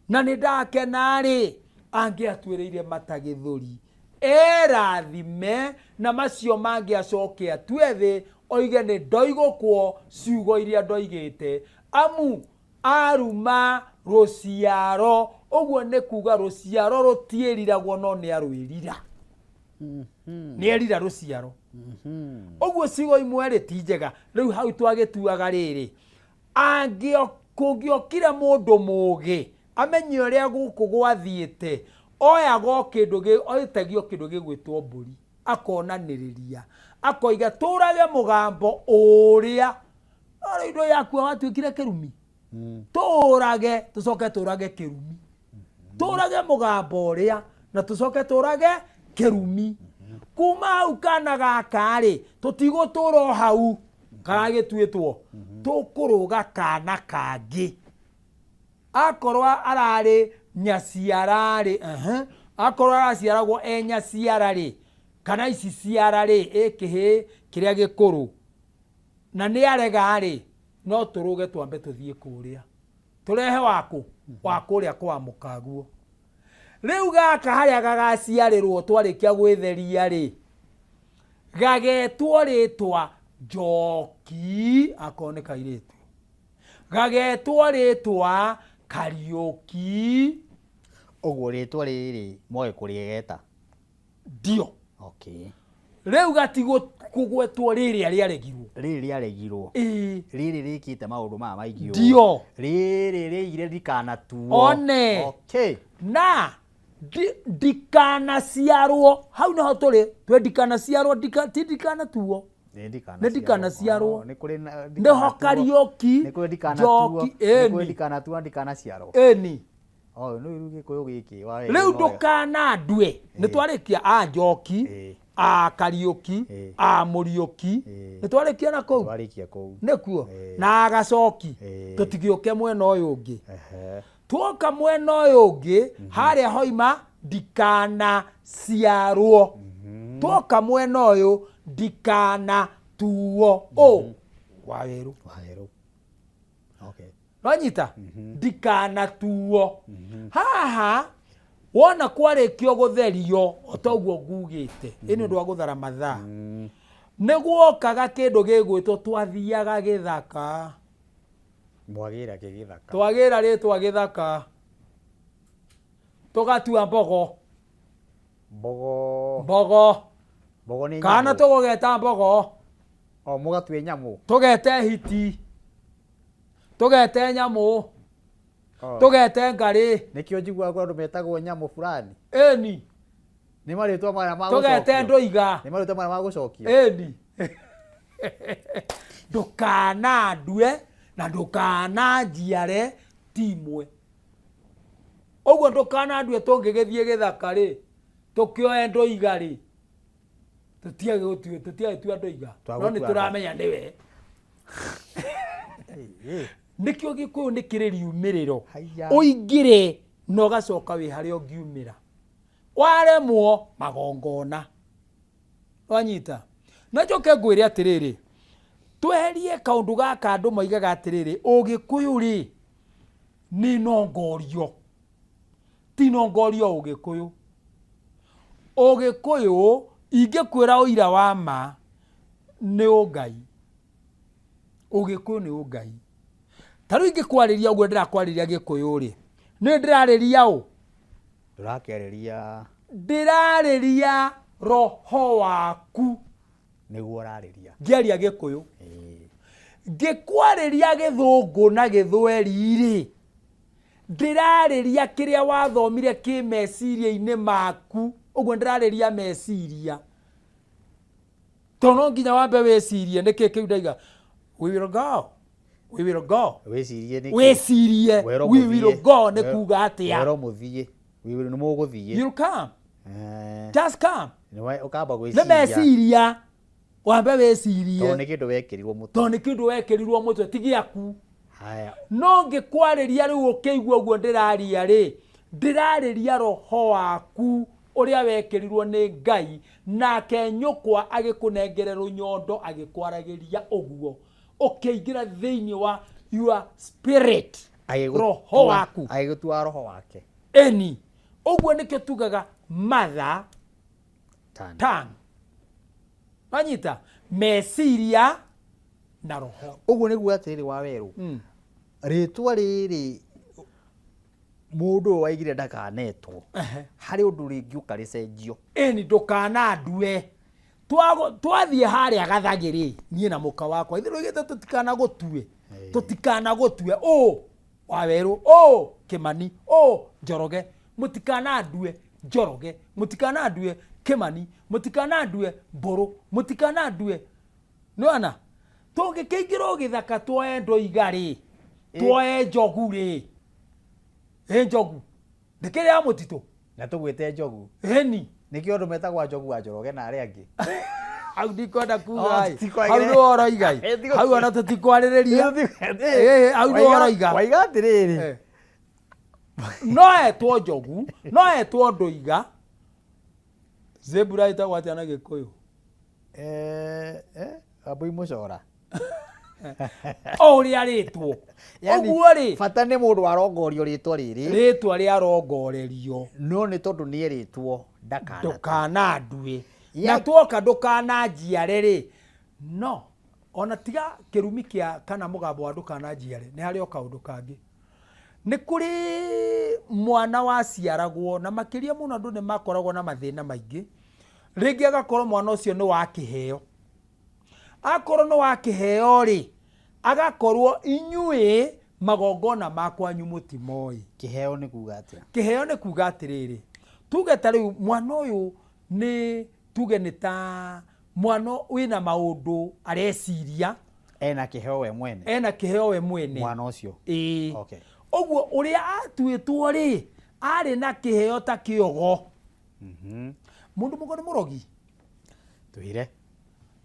na nĩ ndakena rĩ, angĩatuĩrĩire mata gĩthũri. Erathime na macio mangĩ acoke atue thĩ oige nĩ ndoigũkwo ciugo iria ndoigĩte. Amu aruma rũciaro, ũguo nĩ kuga rũciaro rũtiĩriragwo no nĩ arwĩrira. Nĩ erira rũciaro. Ũguo ciugo imwe rĩ ti njega. Rĩu hau twagĩtuaga rĩrĩ, kũngĩokire mũndũ mũgĩ amenye ũrĩa gũkũ gwathiĩte, oyaga o kĩndũ oĩtagio kĩndũ gĩgwĩtwo mbũri, akonanĩrĩria, akoiga tũrage mũgambo ũrĩa. No rĩu ndũ yakua watuĩkire kĩrumi. Tũrage, tũcoke tũrage kĩrumi. Tũrage mũgambo ũrĩa na tũcoke tũrage kĩrumi. Kuma hau kana gaka rĩ, tũtigũtũra o hau karagĩtuĩtwo. Tũkũrũga kana kangĩ. Akorwo ararĩ nyaciara rĩ, akorwo araciaragwo e nyaciara rĩ, kana ici ciara rĩ, ĩ kĩhĩĩ kĩrĩa gĩkũrũ. Na nĩ arega rĩ, no tũrũge twambe tũthiĩ kũrĩa. Tũrehe wakũ? Wa kũrĩa kwa mũkaguo. Rĩu gaka harĩa gagaciarĩrwo twarĩkia gwĩtheria rĩ, gagetwo rĩtwa Njoki, akorwo nĩ kairĩtu. Gagetwo rĩtwa Kariũki. Ũguo rĩtwa rĩrĩ moĩ kũrĩgeta? Ndio. Okay. Rĩu gatigũkũgwetwo rĩrĩa rĩaregirwo. Rĩrĩ rĩaregirwo. Ĩĩ. Rĩrĩ rĩkĩte maũndũ maya maingĩ ũũ. Ndio. Rĩrĩ rĩigire ndikanatuo. One. Okay. Na ndikanaciarwo, hau nĩho tũrĩ, twĩ ndikanaciarwo, ti ndikanatuo. Nĩ Nĩ ndikanaciarwo. Oh, nĩ kũrĩ na- Nĩho ndikanatuo. Kariũki, Nĩ kũrĩ ndikanatuo. Njoki, Nĩ kũrĩ ĩni. ndikanatuo na ndikanaciarwo. Ĩni. Oh, nĩ rĩu gĩkũyũ gĩkĩ wa Rĩu ndũkanandue. Nĩ twarĩkia a Njoki, a Kariũki, a Mũriũki. Nĩ twarĩkia na kũu? Twarĩkia kũu. Nĩkuo? Na a Gacoki. Tũtigĩũke mwena ũyũ ũngĩ. Tuoka mwena ũyũ ũngĩ, harĩa hoima ndikanaciarwo. Tuoka mwena ũyũ ndikanatuo. Ũ Wawerũ. Wawerũ. Okay. Wanyita? Ndikanatuo. Haha wona kwarĩkio gũtherio o ta ũguo ngugĩte, ĩ nĩ ũndũ wa gũthara mathaa, nĩ guokaga kĩndũ gĩgwĩtwo twathiaga gĩthaka. Mwagĩra kĩ gĩthaka? Twagĩra rĩtwa gĩthaka, tũgatua mbogo. Mbogo. Mbogo. Mbogo nĩ Kana nyamũ. tũgũgeta mbogo. O mũgatue nyamũ. Tũgete hiti. Tũgete nyamũ. Oh. Tũgete ngarĩ. Nĩkĩo njiguaga andũ metagwo nyamũ fulani. Ĩni. Nĩ marĩtwa maya ma Tũgete gũcokio. ndũiga. Nĩ marĩtwa maya ma gũcokio. Ĩni. Ndũkanandue na ndũkananjiare ti imwe. Ũguo ndũkanandue tũngĩgĩthiĩ gĩthaka rĩ, tũkĩoe ndũiga rĩ, tũtiagĩtua ndũiga. No nĩ Twagũtua tũramenya nĩwe. Nĩkĩo Gĩkũyũ nĩ kĩrĩ riumĩrĩro. Haiya. Ũingĩre na ũgacoka wĩ harĩa ũngiumĩra. Waremwo magongona. Wanyita? Na njoke ngwĩre atĩrĩrĩ, tweherie kaũndũ gaka andũ moigaga atĩrĩrĩ, Ũgĩkũyũ rĩ, nĩ nongorio. Ti nongorio Ũgĩkũyũ. Ũgĩkũyũ, ingĩkwĩra ũira wa ma, nĩ ũngai. Ũgĩkũyũ nĩ ũngai. Ta rĩu ingĩkwarĩria ũguo ndĩrakwarĩria Gĩkũyũ rĩ, nĩ ndĩrarĩria ũ? Ndũrakĩarĩria. Ndĩrarĩria roho waku. Nĩguo ũrarĩria. Ngĩaria Gĩkũyũ. Ngĩkwarĩria Gĩthũngũ na Gĩthweri rĩ, ndĩrarĩria kĩrĩa wathomire kĩ meciria-inĩ maku. Ũguo ndĩrarĩria meciria. To no nginya wambe wĩcirie nĩkĩ kĩu ndaiga. We will go, we will go. Wĩcirie nĩkĩ? Wĩcirie. Werwo We mũthiĩ. will go nĩ kuga atĩa? Werwo mũthiĩ. We will, nĩ mũgũthiĩ. You'll come. Eh, just come. Ũkamba Nĩ gwĩciria. meciria wambe Tondũ wĩcirie. Nĩ kĩndũ wekĩrirwo mũtwe. Tondũ nĩ kĩndũ wekĩrirwo mũtwe, ti gĩaku. Haya. No ngĩkwarĩria rĩu ũkĩigua ũguo ndĩraria rĩ, ndĩrarĩria roho waku ũrĩa wekĩrirwo nĩ Ngai, nake nyũkwa agĩkũnengere rũnyondo agĩkwaragĩria ũguo, ũkĩingĩra thĩinĩ wa your spirit, roho waku. Agĩgũtua roho wake. Ĩni, ũguo nĩkĩo tugaga mother Tongue. Tongue. Wanyita meciria na roho. Ũguo nĩguo atĩrĩrĩ wa werũ, rĩtwa rĩrĩ mũndũ ũyũ waigire ndakanetwo, harĩ ũndũ rĩngĩũka rĩcenjio? Ĩni, ndũkanandue. Twathiĩ harĩa gathagĩ rĩ, niĩ na mũka wakwa ithuĩ tũigĩte tũtikanagũtue, tũtikanagũtue ũ Wawerũ, ũ Kĩmani, ũ Njoroge, mũtikanandue Njoroge, mũtikanandue Kĩmani, mũtikanandue Mbũrũ, mũtikanandue. Nĩwona tũngĩkĩingĩra o gĩthaka tuoe ndoiga rĩ, tuoe njogu rĩ, ĩ njogu ndĩkĩrĩ ya mũtitũ. Na tũgwĩte njogu. Ĩni. Nĩkĩo andũ metagwo njogu wa Njoroge na arĩa angĩ. Hau ndikwenda kuga Oh, ĩ. tũtikwarĩrĩria. Hau nĩwe ũroiga ĩ. Eh, tigo- Hau ona tũtikwarĩrĩria. Ĩ, hau nĩwe ũroiga. Waiga atĩrĩrĩ. Eh. No etwo njogu, no etwo ndoiga. Zebra ĩtagwo atĩa na Gĩkũyũ? Eh, eh, Wambui mũcora. O ũrĩa rĩtwo. Yani, Ũguo rĩ, bata nĩ mũndũ arongorio rĩtwa rĩrĩ. Rĩtwa rĩarongorerio. No nĩ tondũ nĩ erĩtwo ndakana. Ndũkanandue. Na tuoka ndũkananjiare rĩ, no ona tiga kĩrumi kĩa kana mũgambo wa ndũkananjiare, nĩ harĩ o kaũndũ kangĩ. Nĩ kũrĩ mwana waciaragwo, na makĩria mũno andũ nĩ makoragwo na mathĩna maingĩ. Rĩngĩ agakorwo mwana ũcio nĩ wa kĩheo. Akorwo nĩ wa kĩheo rĩ, agakorwo inyuĩ magongona ma kwanyu mũtimoĩ. Kĩheo nĩ kuga atĩa? Kĩheo nĩ kuga atĩrĩrĩ, tuge ta rĩu mwana ũyũ nĩ tuge nĩ ta mwana wĩna maũndũ areciria. Ena kĩheo we mwene. Ena kĩheo we mwene. Mwana ũcio. Ĩĩ. Okay. Ũguo ũrĩa atuĩtwo rĩ, arĩ na kĩheo ta kĩogo. Mũndũ mũgo nĩ mũrogi? Twĩre.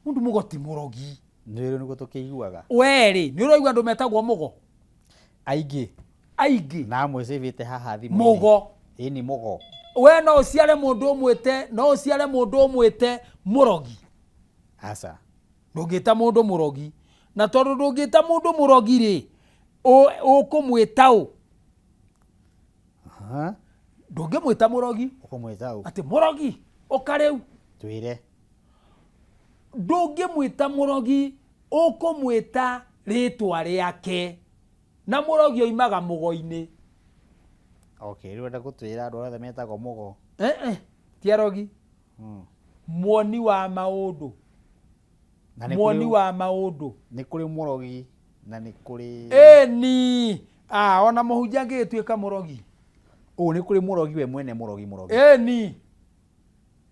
Mũndũ mũgo ti mũrogi. Nĩ nĩguo tũkĩiguaga. We rĩ, nĩ ũraigua andũ metagwo mũgo? Aingĩ. Aingĩ. Na amwe cĩbĩte haha thimũ-inĩ. Mũgo. Ĩni mũgo. We no ũciare mũndũ ũmwĩte, no ũciare mũndũ ũmwĩte mũrogi? Aca. Ndũngĩta mũndũ mũrogi. Na tondũ ndũngĩta mũndũ mũrogi rĩ, ũkũmwĩta ũ? Ndũngĩmwĩta mũrogi. Ũkũmwĩta ũ? Atĩ mũrogi, ũka rĩu. Twĩre. Ndũngĩmwĩta mũrogi, ũkũmwĩta rĩtwa rĩake. Na mũrogi oimaga mũgo-inĩ. Okay, rĩu enda gũtwĩra andũ othe metagwo mũgo. Eh, ti arogi. Muoni wa maũndũ. Na nĩ Muoni kũrĩ- wa maũndũ. Nĩ kũrĩ mũrogi na nĩ kũrĩ Ĩni. Ah, ona mũhunjia angĩgĩtuĩka mũrogi. Ũũ nĩ kũrĩ mũrogi we mwene mũrogi mũrogi. Ĩni.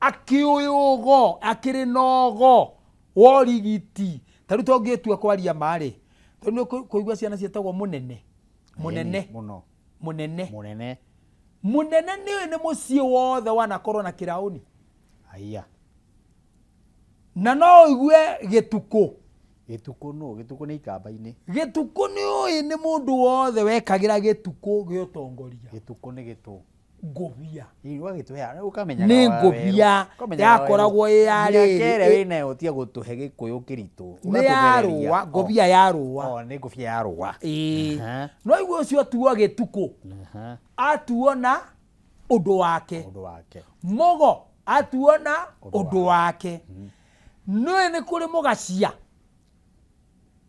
Akĩũĩ ũgo, akĩrĩ na ũgo wa ũrigiti. Ta rĩu tũngĩtua kwaria ma rĩ, tondũ nĩ kũigua ciana ciĩtagwo mũnene. Mũnene. Ĩni, mũno. Mũnene. Mũnene. Mũnene nĩ nĩ mũciĩ wothe wanakorwo na kĩraũni. Aya. Na no ũigue gĩtukũ. Gĩtukũ nũ? Gĩtukũ nĩ ikamba-inĩ. Gĩtukũ nĩ ũĩ nĩ mũndũ wothe wekagĩra gĩtukũ gĩa ũtongoria. Gĩtukũ nĩ gĩtũ. Ngũbia. Ĩ, ũgagĩtũhe, ũkamenyaga Nĩ wa ngũbia werũ. Ũkamenyaga wa werũ. yakoragwo ĩ ya Mĩaka rĩrĩ. ĩrĩa wĩnayo tiga gũtũhe gĩkũyũ kĩritũ. Nĩ ya Ũgatũgereria. rũa, ngũbia ya rũa. O, nĩ ngũbia ya rũa. Ĩĩ. No igua ũcio atuo gĩtukũ. Atuo na ũndũ wake. Ũndũ wake. Mũgo atuo na ũndũ wake. Nĩũĩ nĩ kũrĩ mũgacia?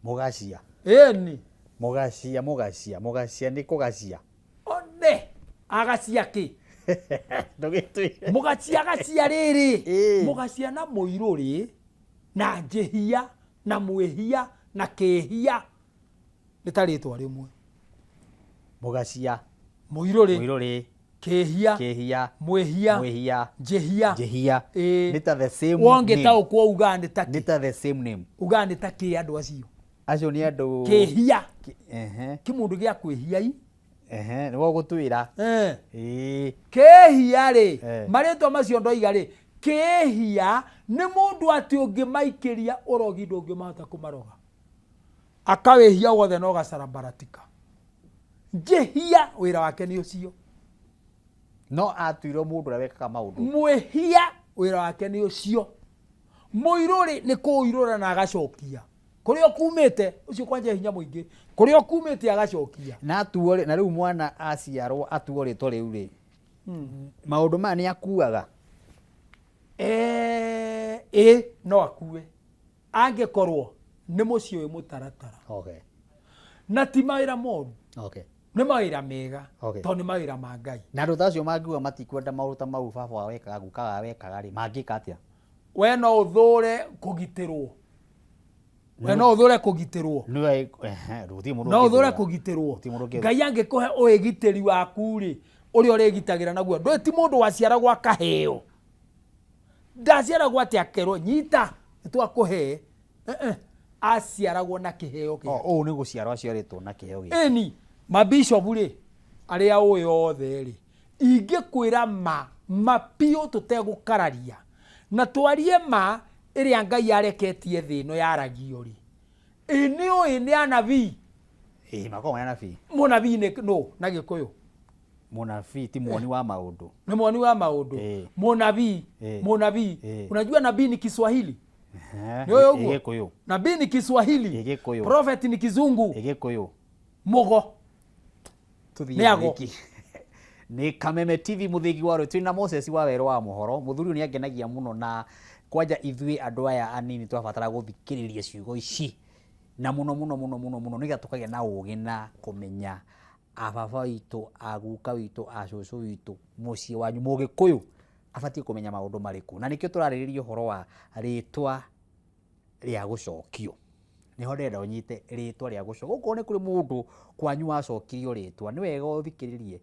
Mũgacia. Ĩni. Mũgacia, mũgacia, mũgacia nĩ kũgacia. One, agacia kĩ? Ndũgĩtwĩre. Mũgacia agacia rĩrĩ. Mũgacia na mũirũ rĩ, na njĩhia, na mwĩhia, na kĩhia. Nĩ ta rĩtwa rĩmwe. Mũgacia. Mũirũ rĩ. Mũirũ rĩ. Kĩhia. Kĩhia. Mwĩhia. Mwĩhia. Njĩhia. Njĩhia. Ĩĩ. Nĩ ta the same Wongĩtaũkwo ugaga nĩ ta nĩ kĩ? ta the same name. Ugaga nĩ ta kĩ andũ acio? Acio nĩ andũ Kĩhia. Ehe. Kĩmũndũ gĩa kwĩhia i. Ehe, nĩwe ũgũtwĩra. Eh. Ĩĩ. Kĩhia rĩ, Eh. marĩtwa macio ndoiga rĩ, kĩhia nĩ mũndũ atĩ ũngĩmaikĩria ũrogi ndũngĩmahota kũmaroga. Akawĩhia wothe no gacarambaratika. Njĩhia wĩra wake nĩ ũcio. No atuirwo mũndũ ũrĩa wekaga maũndũ. Mwĩhia wĩra wake nĩ ũcio. Mũirũrĩ nĩ kũirũra na agacokia. Kũrĩa ũkumĩte, ũcio kwanja hinya mũingĩ. Kũrĩa ũkumĩte agacokia. Na atuo rĩ, na rĩu mwana aciarwo atuo rĩtwa rĩu rĩ, maũndũ maya nĩ akuaga? Ĩ, no akue. Angĩkorwo nĩ mũciĩ wĩ mũtaratara. Na ti mawĩra moru. Nĩ mawĩra mega. Tondũ nĩ mawĩra ma Ngai. Na andũ ta acio mangiuga matikwenda maũndũ ta mau baba wao ekaga, guka wao ekaga rĩ, mangĩka atĩa? We no ũthũre kũgitĩrwo. We no ũthũre kũgitĩrwo. Nĩwe, ehe, gũtirĩ mũndũ No ũthũre ũngĩthũra. kũgitĩrwo. Gũtirĩ mũndũ ũngĩthũra. Ngai angĩkũhe ũĩgitĩri waku rĩ, ũrĩa ũrĩgitagĩra naguo. Ndũĩ ti mũndũ waciaragwo akaheo. Ndaciaragwo atĩ akerwo nyita nĩ twakũhe. Aciaragwo na kĩheo gĩake. O, ũũ nĩ gũciarwo aciarĩtwo na kĩheo gĩake. Ĩni, mabishopu rĩ, arĩa ũĩ othe rĩ, ingĩkwĩra ma, ma biũ tũtegũkararia, na twarie ma ĩrĩa Ngai areketie thĩ ĩno yaragio rĩ, ĩ nĩ ũĩ nĩ anabii? Ĩ, makoragwo marĩ anabii. Mũnabii nĩ nũ na Gĩkũyũ? Mũnabii ti muoni wa maũndũ. Nĩ muoni wa maũndũ. Mũnabii, mũnabii. Unajua nabii ni Kiswahili? Nĩ ũĩ ũguo? Gĩkũyũ. Nabii ni Kiswahili. Gĩkũyũ. Prophet ni Kizungu. Gĩkũyũ. Mũgo. Tũthiĩ Nĩ ago. break. Nĩ Kameme TV mũthĩgi wa rwĩ twĩna Moses wa werũ wa mohoro. Mũthuri ũyũ nĩ angenagia mũno na kwanja ithuĩ andũ aya anini tũrabatara gũthikĩrĩria ciugo ici na mũno mũno mũno mũno mũno nĩgetha tũkagĩa na ũgĩ na kũmenya ababa witũ, aguka witũ, acũcũ witũ, mũciĩ wanyu mũgĩkũyũ abatiĩ kũmenya maũndũ marĩkũ. Na nĩkĩo tũrarĩrĩria ũhoro wa rĩtwa rĩa gũcokio. Nĩho ndĩrenda ũnyite rĩtwa rĩa gũcokio. Okorwo nĩ kũrĩ mũndũ kwanyu wacokirio rĩtwa, nĩ wega ũthikĩrĩrie.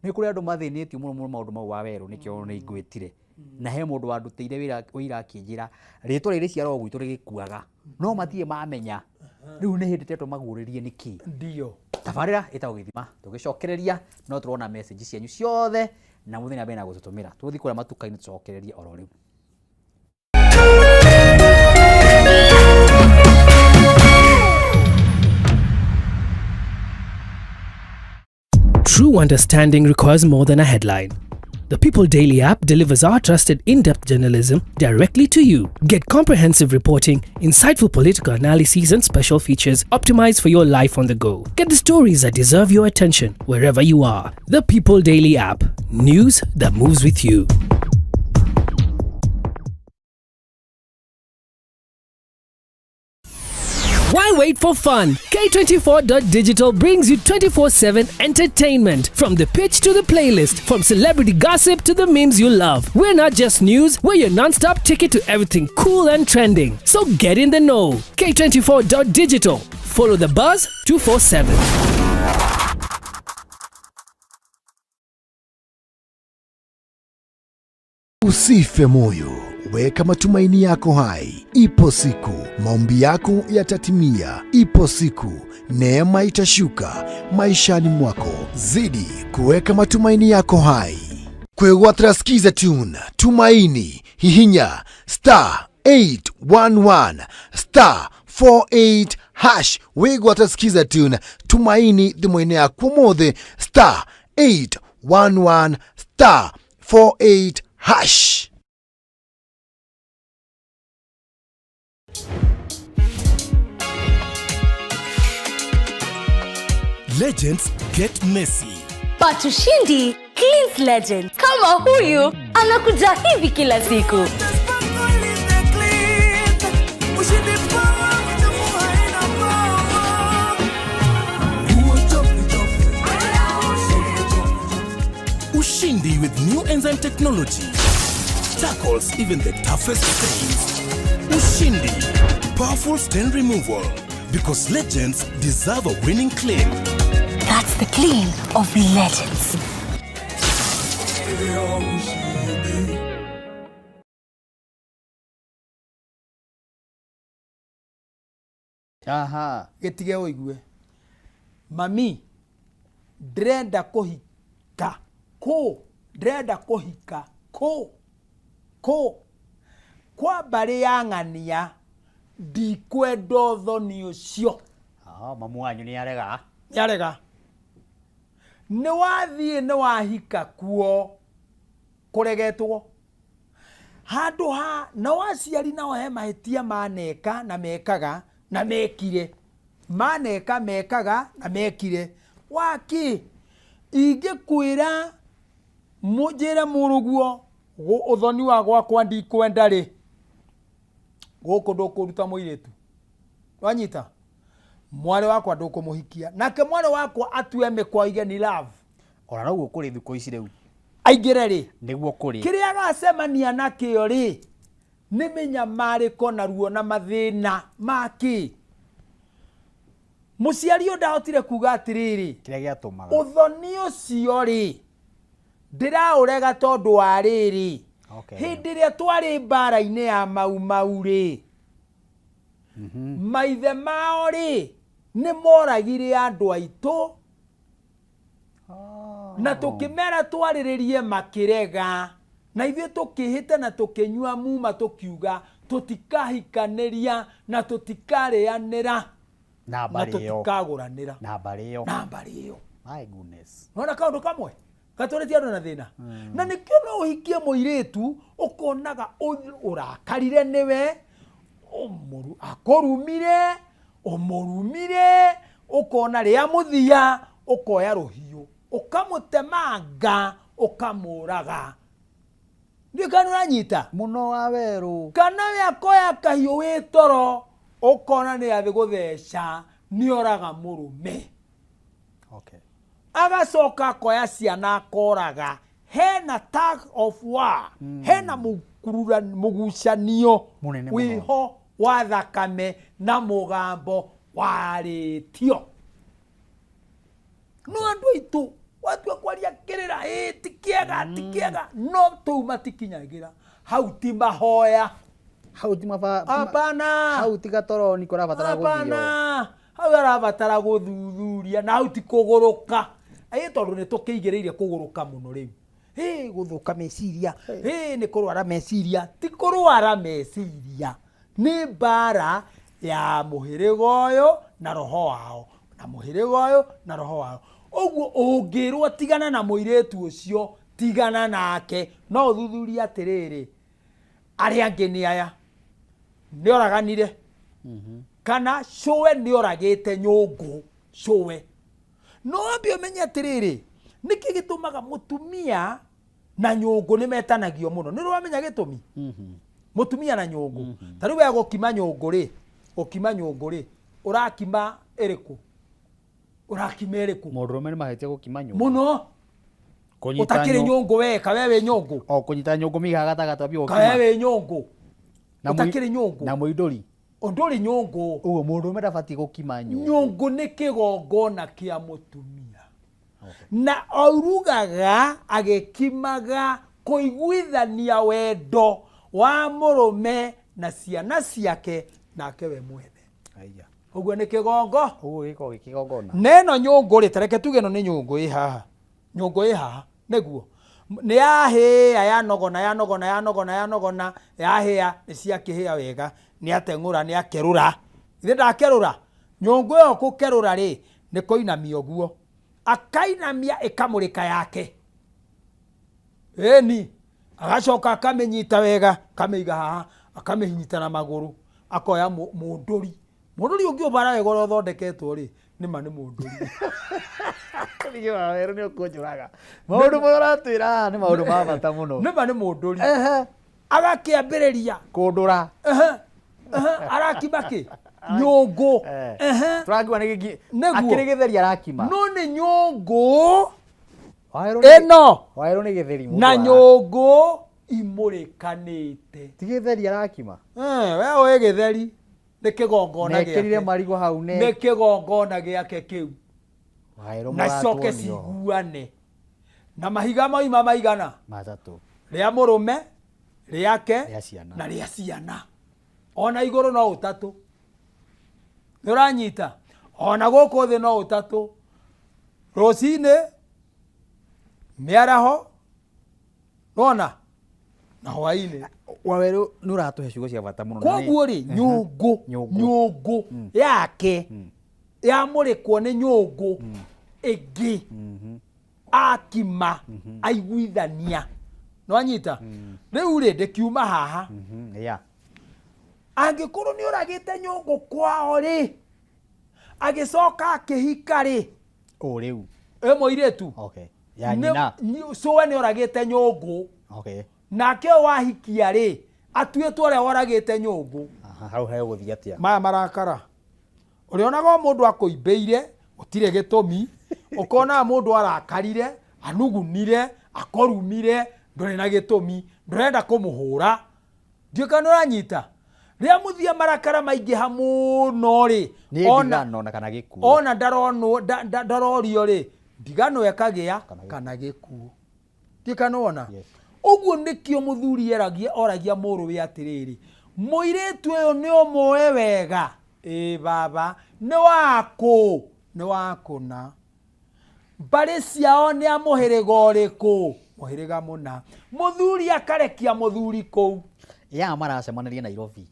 Nĩ kũrĩ andũ mathĩnĩtio mũno mũno maũndũ mau wa werũ, nĩkĩo nĩ ngwĩtire. Na he mũndũ wandutĩire wĩra ũira akĩnjĩra rĩtwa rĩrĩ rĩciaragwo gwitũ rĩgĩkuaga, no matirĩ mamenya. Rĩu nĩ hĩndĩ tetwo maguũrĩrie nĩkĩ. Ndio. Tabarĩra ĩtagwo Gĩthima. Tũgĩcokereria no tũrona message cianyu ciothe na mũthiĩ na mbere na gũtũtũmĩra. Tũgũthiĩ kũrĩa matuka-inĩ tũcokererie oro rĩu. True understanding requires more than a headline. The People Daily app delivers our trusted in-depth journalism directly to you. Get comprehensive reporting, insightful political analyses and special features optimized for your life on the go. Get the stories that deserve your attention wherever you are. The People Daily app. News that moves with you. Why wait for fun? K24.digital brings you 24/7 entertainment. From the pitch to the playlist, from celebrity gossip to the memes you love. We're not just news, we're your non-stop ticket to everything cool and trending. So get in the know. K24.digital. Follow the buzz 247. Usife moyo, weka matumaini yako hai. Ipo siku maombi yako yatatimia. Ipo siku neema itashuka maishani mwako. Zidi kuweka matumaini yako hai. Kwegwatira Skiza Tune, Tumaini, hihinya star 811 star 48 hash. Wigwatira Skiza Tune, Tumaini thimũ-inĩ yaku ũmũthĩ star 811 star 48 hash. Legends get messy. But Ushindi cleans legend. Kama huyu anakuja hivi kila siku. Ushindi with new enzyme technology tackles even the toughest stains. Ushindi, powerful stain removal, because legends deserve a winning clean. That's the clean of legends. nĩyo ushindi. Aha. Gĩtige ũigue. Mami, ndĩrenda kũhika kũ? Ndĩrenda kũhika kũ? Kũ? Kwa mbarĩ ya ng'ania, ndikwenda ũthoni ũcio. Ah, mamu wanyu nĩ arega. Nĩ arega. Nĩ wathiĩ nĩ wahika kuo kũregetwo. Handũ ha nao aciari nao he mahĩtia maneka na mekaga na mekire. Maneka mekaga na mekire. Wakĩ? Ingĩkwĩra njĩre mũrũguo ũthoni wa gwakwa ndikwenda rĩ, gũkũ ndũkũruta mũirĩtu. Wanyita? Mwarĩ wakwa ndũkũmũhikia. Nake mwarĩ wakwa atue mĩkwa oige ni love. Ona noguo kũrĩ thikũ ici rĩu. Aingĩre rĩ? Nĩguo kũrĩ. Kĩrĩa agacemania nakĩo rĩ, nĩ mĩnyamarĩko na ruo na mathĩna ma kĩ? Mũciari ũyũ ndahotire kuga atĩrĩrĩ, Kĩrĩa gĩatũmaga. Ũthoni ũcio rĩ, ndĩraũrega tondũ wa rĩrĩ, Okay. hĩndĩ ĩrĩa twarĩ mbara-inĩ ya Mau Mau rĩ, maithe mao rĩ, nĩ moragire andũ aitũ na tũkĩmera twarĩrĩrie makĩrega, na ithuĩ tũkĩhĩta na tũkĩnyua muma tũkiuga tũtikahikanĩria na tũtikarĩanĩra Na na mbarĩ ĩyo. tũtikagũranĩra Na mbarĩ ĩyo. Na mbarĩ ĩyo. My goodness. Nona kaũndũ kamwe gatwarĩtie andũ na thĩna. Na nĩkĩo no ũhikie mũirĩtu ũkonaga ũrakarire nĩwe, akũrumire, ũmũrumire, ũkona rĩa mũthia ũkoya rũhiũ ũkamũtemanga ũkamũraga. Ndiũĩ kana nĩũranyita? Mũno wa werũ. Kana we akoya kahiũ wĩ toro ũkona nĩ athĩ gũtheca nĩoraga mũrũme. Okay. Agacoka akoya ciana akoraga. Hena tug of war, hena mũgucanio Mũnene mũno. wĩho wa thakame na mũgambo warĩtio. No andũ aitũ watua kwaria kĩrĩra, ĩ ti kĩega, ti kĩega, no tũu matikinyagĩra. Hau ti mahoya. Hau ti maba-, ti ma-, Hapana. Hau ti gatoroni kũrabatara gũthio. Hapana. Hau arabatara gũthuthuria na hau ti kũgũrũka. Ĩ tondũ nĩ tũkĩigĩrĩire kũgũrũka mũno rĩu. Ĩ gũthũka meciria, ĩ nĩ kũrwara meciria, ti kũrwara meciria. Nĩ mbara ya mũhĩrĩga ũyũ na roho wao, na mũhĩrĩga ũyũ na roho wao. Ũguo ũngĩrwo tigana na mũirĩtu ũcio, tigana nake, no ũthuthurie atĩrĩrĩ, arĩa angĩ nĩ aya, nĩ oraganire, kana cũwe nĩ oragĩte nyũngũ, cũwe. No wambe ũmenye atĩrĩrĩ, nĩkĩ gĩtũmaga mũtumia na nyũngũ nĩ metanagio mũno? Nĩ ũramenya gĩtũmi? Mũtumia na nyũngũ. Ta rĩu we gũkima nyũngũ rĩ, gũkima nyũngũ rĩ, ũrakima ĩrĩkũ? Ũrakima ĩrĩkũ? Mũndũrũme nĩ mahĩtia gũkima nyũngũ. Mũno. Kũnyita Ũtakĩrĩ nyũ- nyũngũ we, kawe wĩ nyũngũ. O kũnyita nyũngũ mĩiga gatagatĩ wambie gũkima. Kawe wĩ nyũngũ. Na Ũtakĩrĩ nyũngũ. Na mũindũri. Ũndũrĩ nyũngũ. Ũguo mũndũrũme ndabatiĩ gũkima nyũngũ. Nyũngũ nĩ kĩgongona kĩa mũtumia. Na aurugaga agĩkimaga kũiguithania wendo wa mũrũme na ciana ciake nake we mwene. Aya. Ũguo nĩ kĩgongo. Ũguo gĩkoragwo gĩ kĩgongona. Na ĩno nyũngũ rĩ, ta reke tuge ĩno nĩ nyũngũ ĩ haha. Nyũngũ ĩ haha, nĩguo. Nĩ yahĩa, yanogona, yanogona, yanogona, yanogona, yahĩa, nĩ ciakĩhĩa wega. Nĩ ateng'ũra, nĩ akerũra. Ithe ndakerũra? Nyũngũ ĩyo gũkerũra rĩ, nĩ kũinamia ũguo. Akainamia ĩkamũrĩka yake. Ĩni, agacoka akamĩnyita wega, akamĩiga haha, akamĩnyita na magũrũ, akoya mũndũri. Mũndũri ũngĩ ũbara wega ũrĩa ũthondeketwo rĩ, nĩ ma nĩ mũndũri. Ningĩ wa werũ nĩ ũkũnjũraga. Maũndũ marĩa ũratwĩra haha nĩ maũndũ ma bata mũno. Nĩ ma nĩ mũndũri. Agakĩambĩrĩria. Kũndũra. Arakima kĩ? Nyũngũ. Tũrakiuga nĩ gĩki-, Nĩguo. akĩrĩ gĩtheri arakima. No nĩ nyũngũ Waherwo nĩ ĩno. Waherwo nĩ gĩtheri mũndũ Na wa- nyũngũ imũrĩkanĩte. Ti gĩtheri arakima? We ũĩ gĩtheri nĩ kĩgongona Nekĩrire gĩake. marigũ hau ne- Nĩ kĩgongona gĩake kĩu. Waherwo Na coke mũratuonio. ciguane. Na mahiga moima maigana? Matatũ. Rĩa mũrũme, rĩake Rĩa ciana. na rĩa ciana. Ona igũrũ no ũtatũ. Nĩ ũranyita? Ona gũkũ thĩ no ũtatũ. Rũcinĩ, mĩaraho, nona na hwainĩ. Wawerũ nĩ ũratũhe ciugo cia bata mũno. na nĩ- Koguo rĩ, nyũngũ, Nyũngũ. nyũngũ yake yamũrĩkwo nĩ nyũngũ ĩngĩ akima aiguithania. Nĩwanyita? Rĩu rĩ, ndĩkiuma haha. Yeah. Angĩkorwo nĩ ũragĩte nyũngũ kwao rĩ, agĩcoka akĩhika rĩ, Ũ rĩu. Ĩ mũirĩtu. Okay. Ya nyina. Cũwe nĩ oragĩte nyũngũ. Okay. Nake ũyũ wahikia rĩ, atuĩtwo ũrĩa woragĩte nyũngũ. Aha, hau hegũthiĩ atĩa? Maya marakara. Ũrĩonaga o mũndũ akũimbĩire, gũtirĩ gĩtũmi, ũkonaga mũndũ arakarire, anugunire, akũrumire, ndũrĩ na gĩtũmi, ndũrenda kũmũhũra. Ndiũĩ kana nĩũranyita. Rĩrĩa mũthia marakara maingĩha mũno rĩ, Nĩ ona ndigano na kana gĩkuũ. ona ndaronwo, ndarorio rĩ, ndigano ĩkagĩa kana gĩkuũ. Ndiũĩ kana nĩwona. Yes. Ũguo nĩkĩo mũthuri eragia, oragia mũrũwe atĩrĩrĩ, mũirĩtu ũyũ nĩ ũmũĩ wega? Ĩĩ baba. Nĩ wakũ? Nĩ wakũna. Mbarĩ ciao nĩ a mũhĩrĩga ũrĩkũ? Mũhĩrĩga mũna. Mũthuri akarekia mũthuri kũu. Ya maracemanirie Nairobi.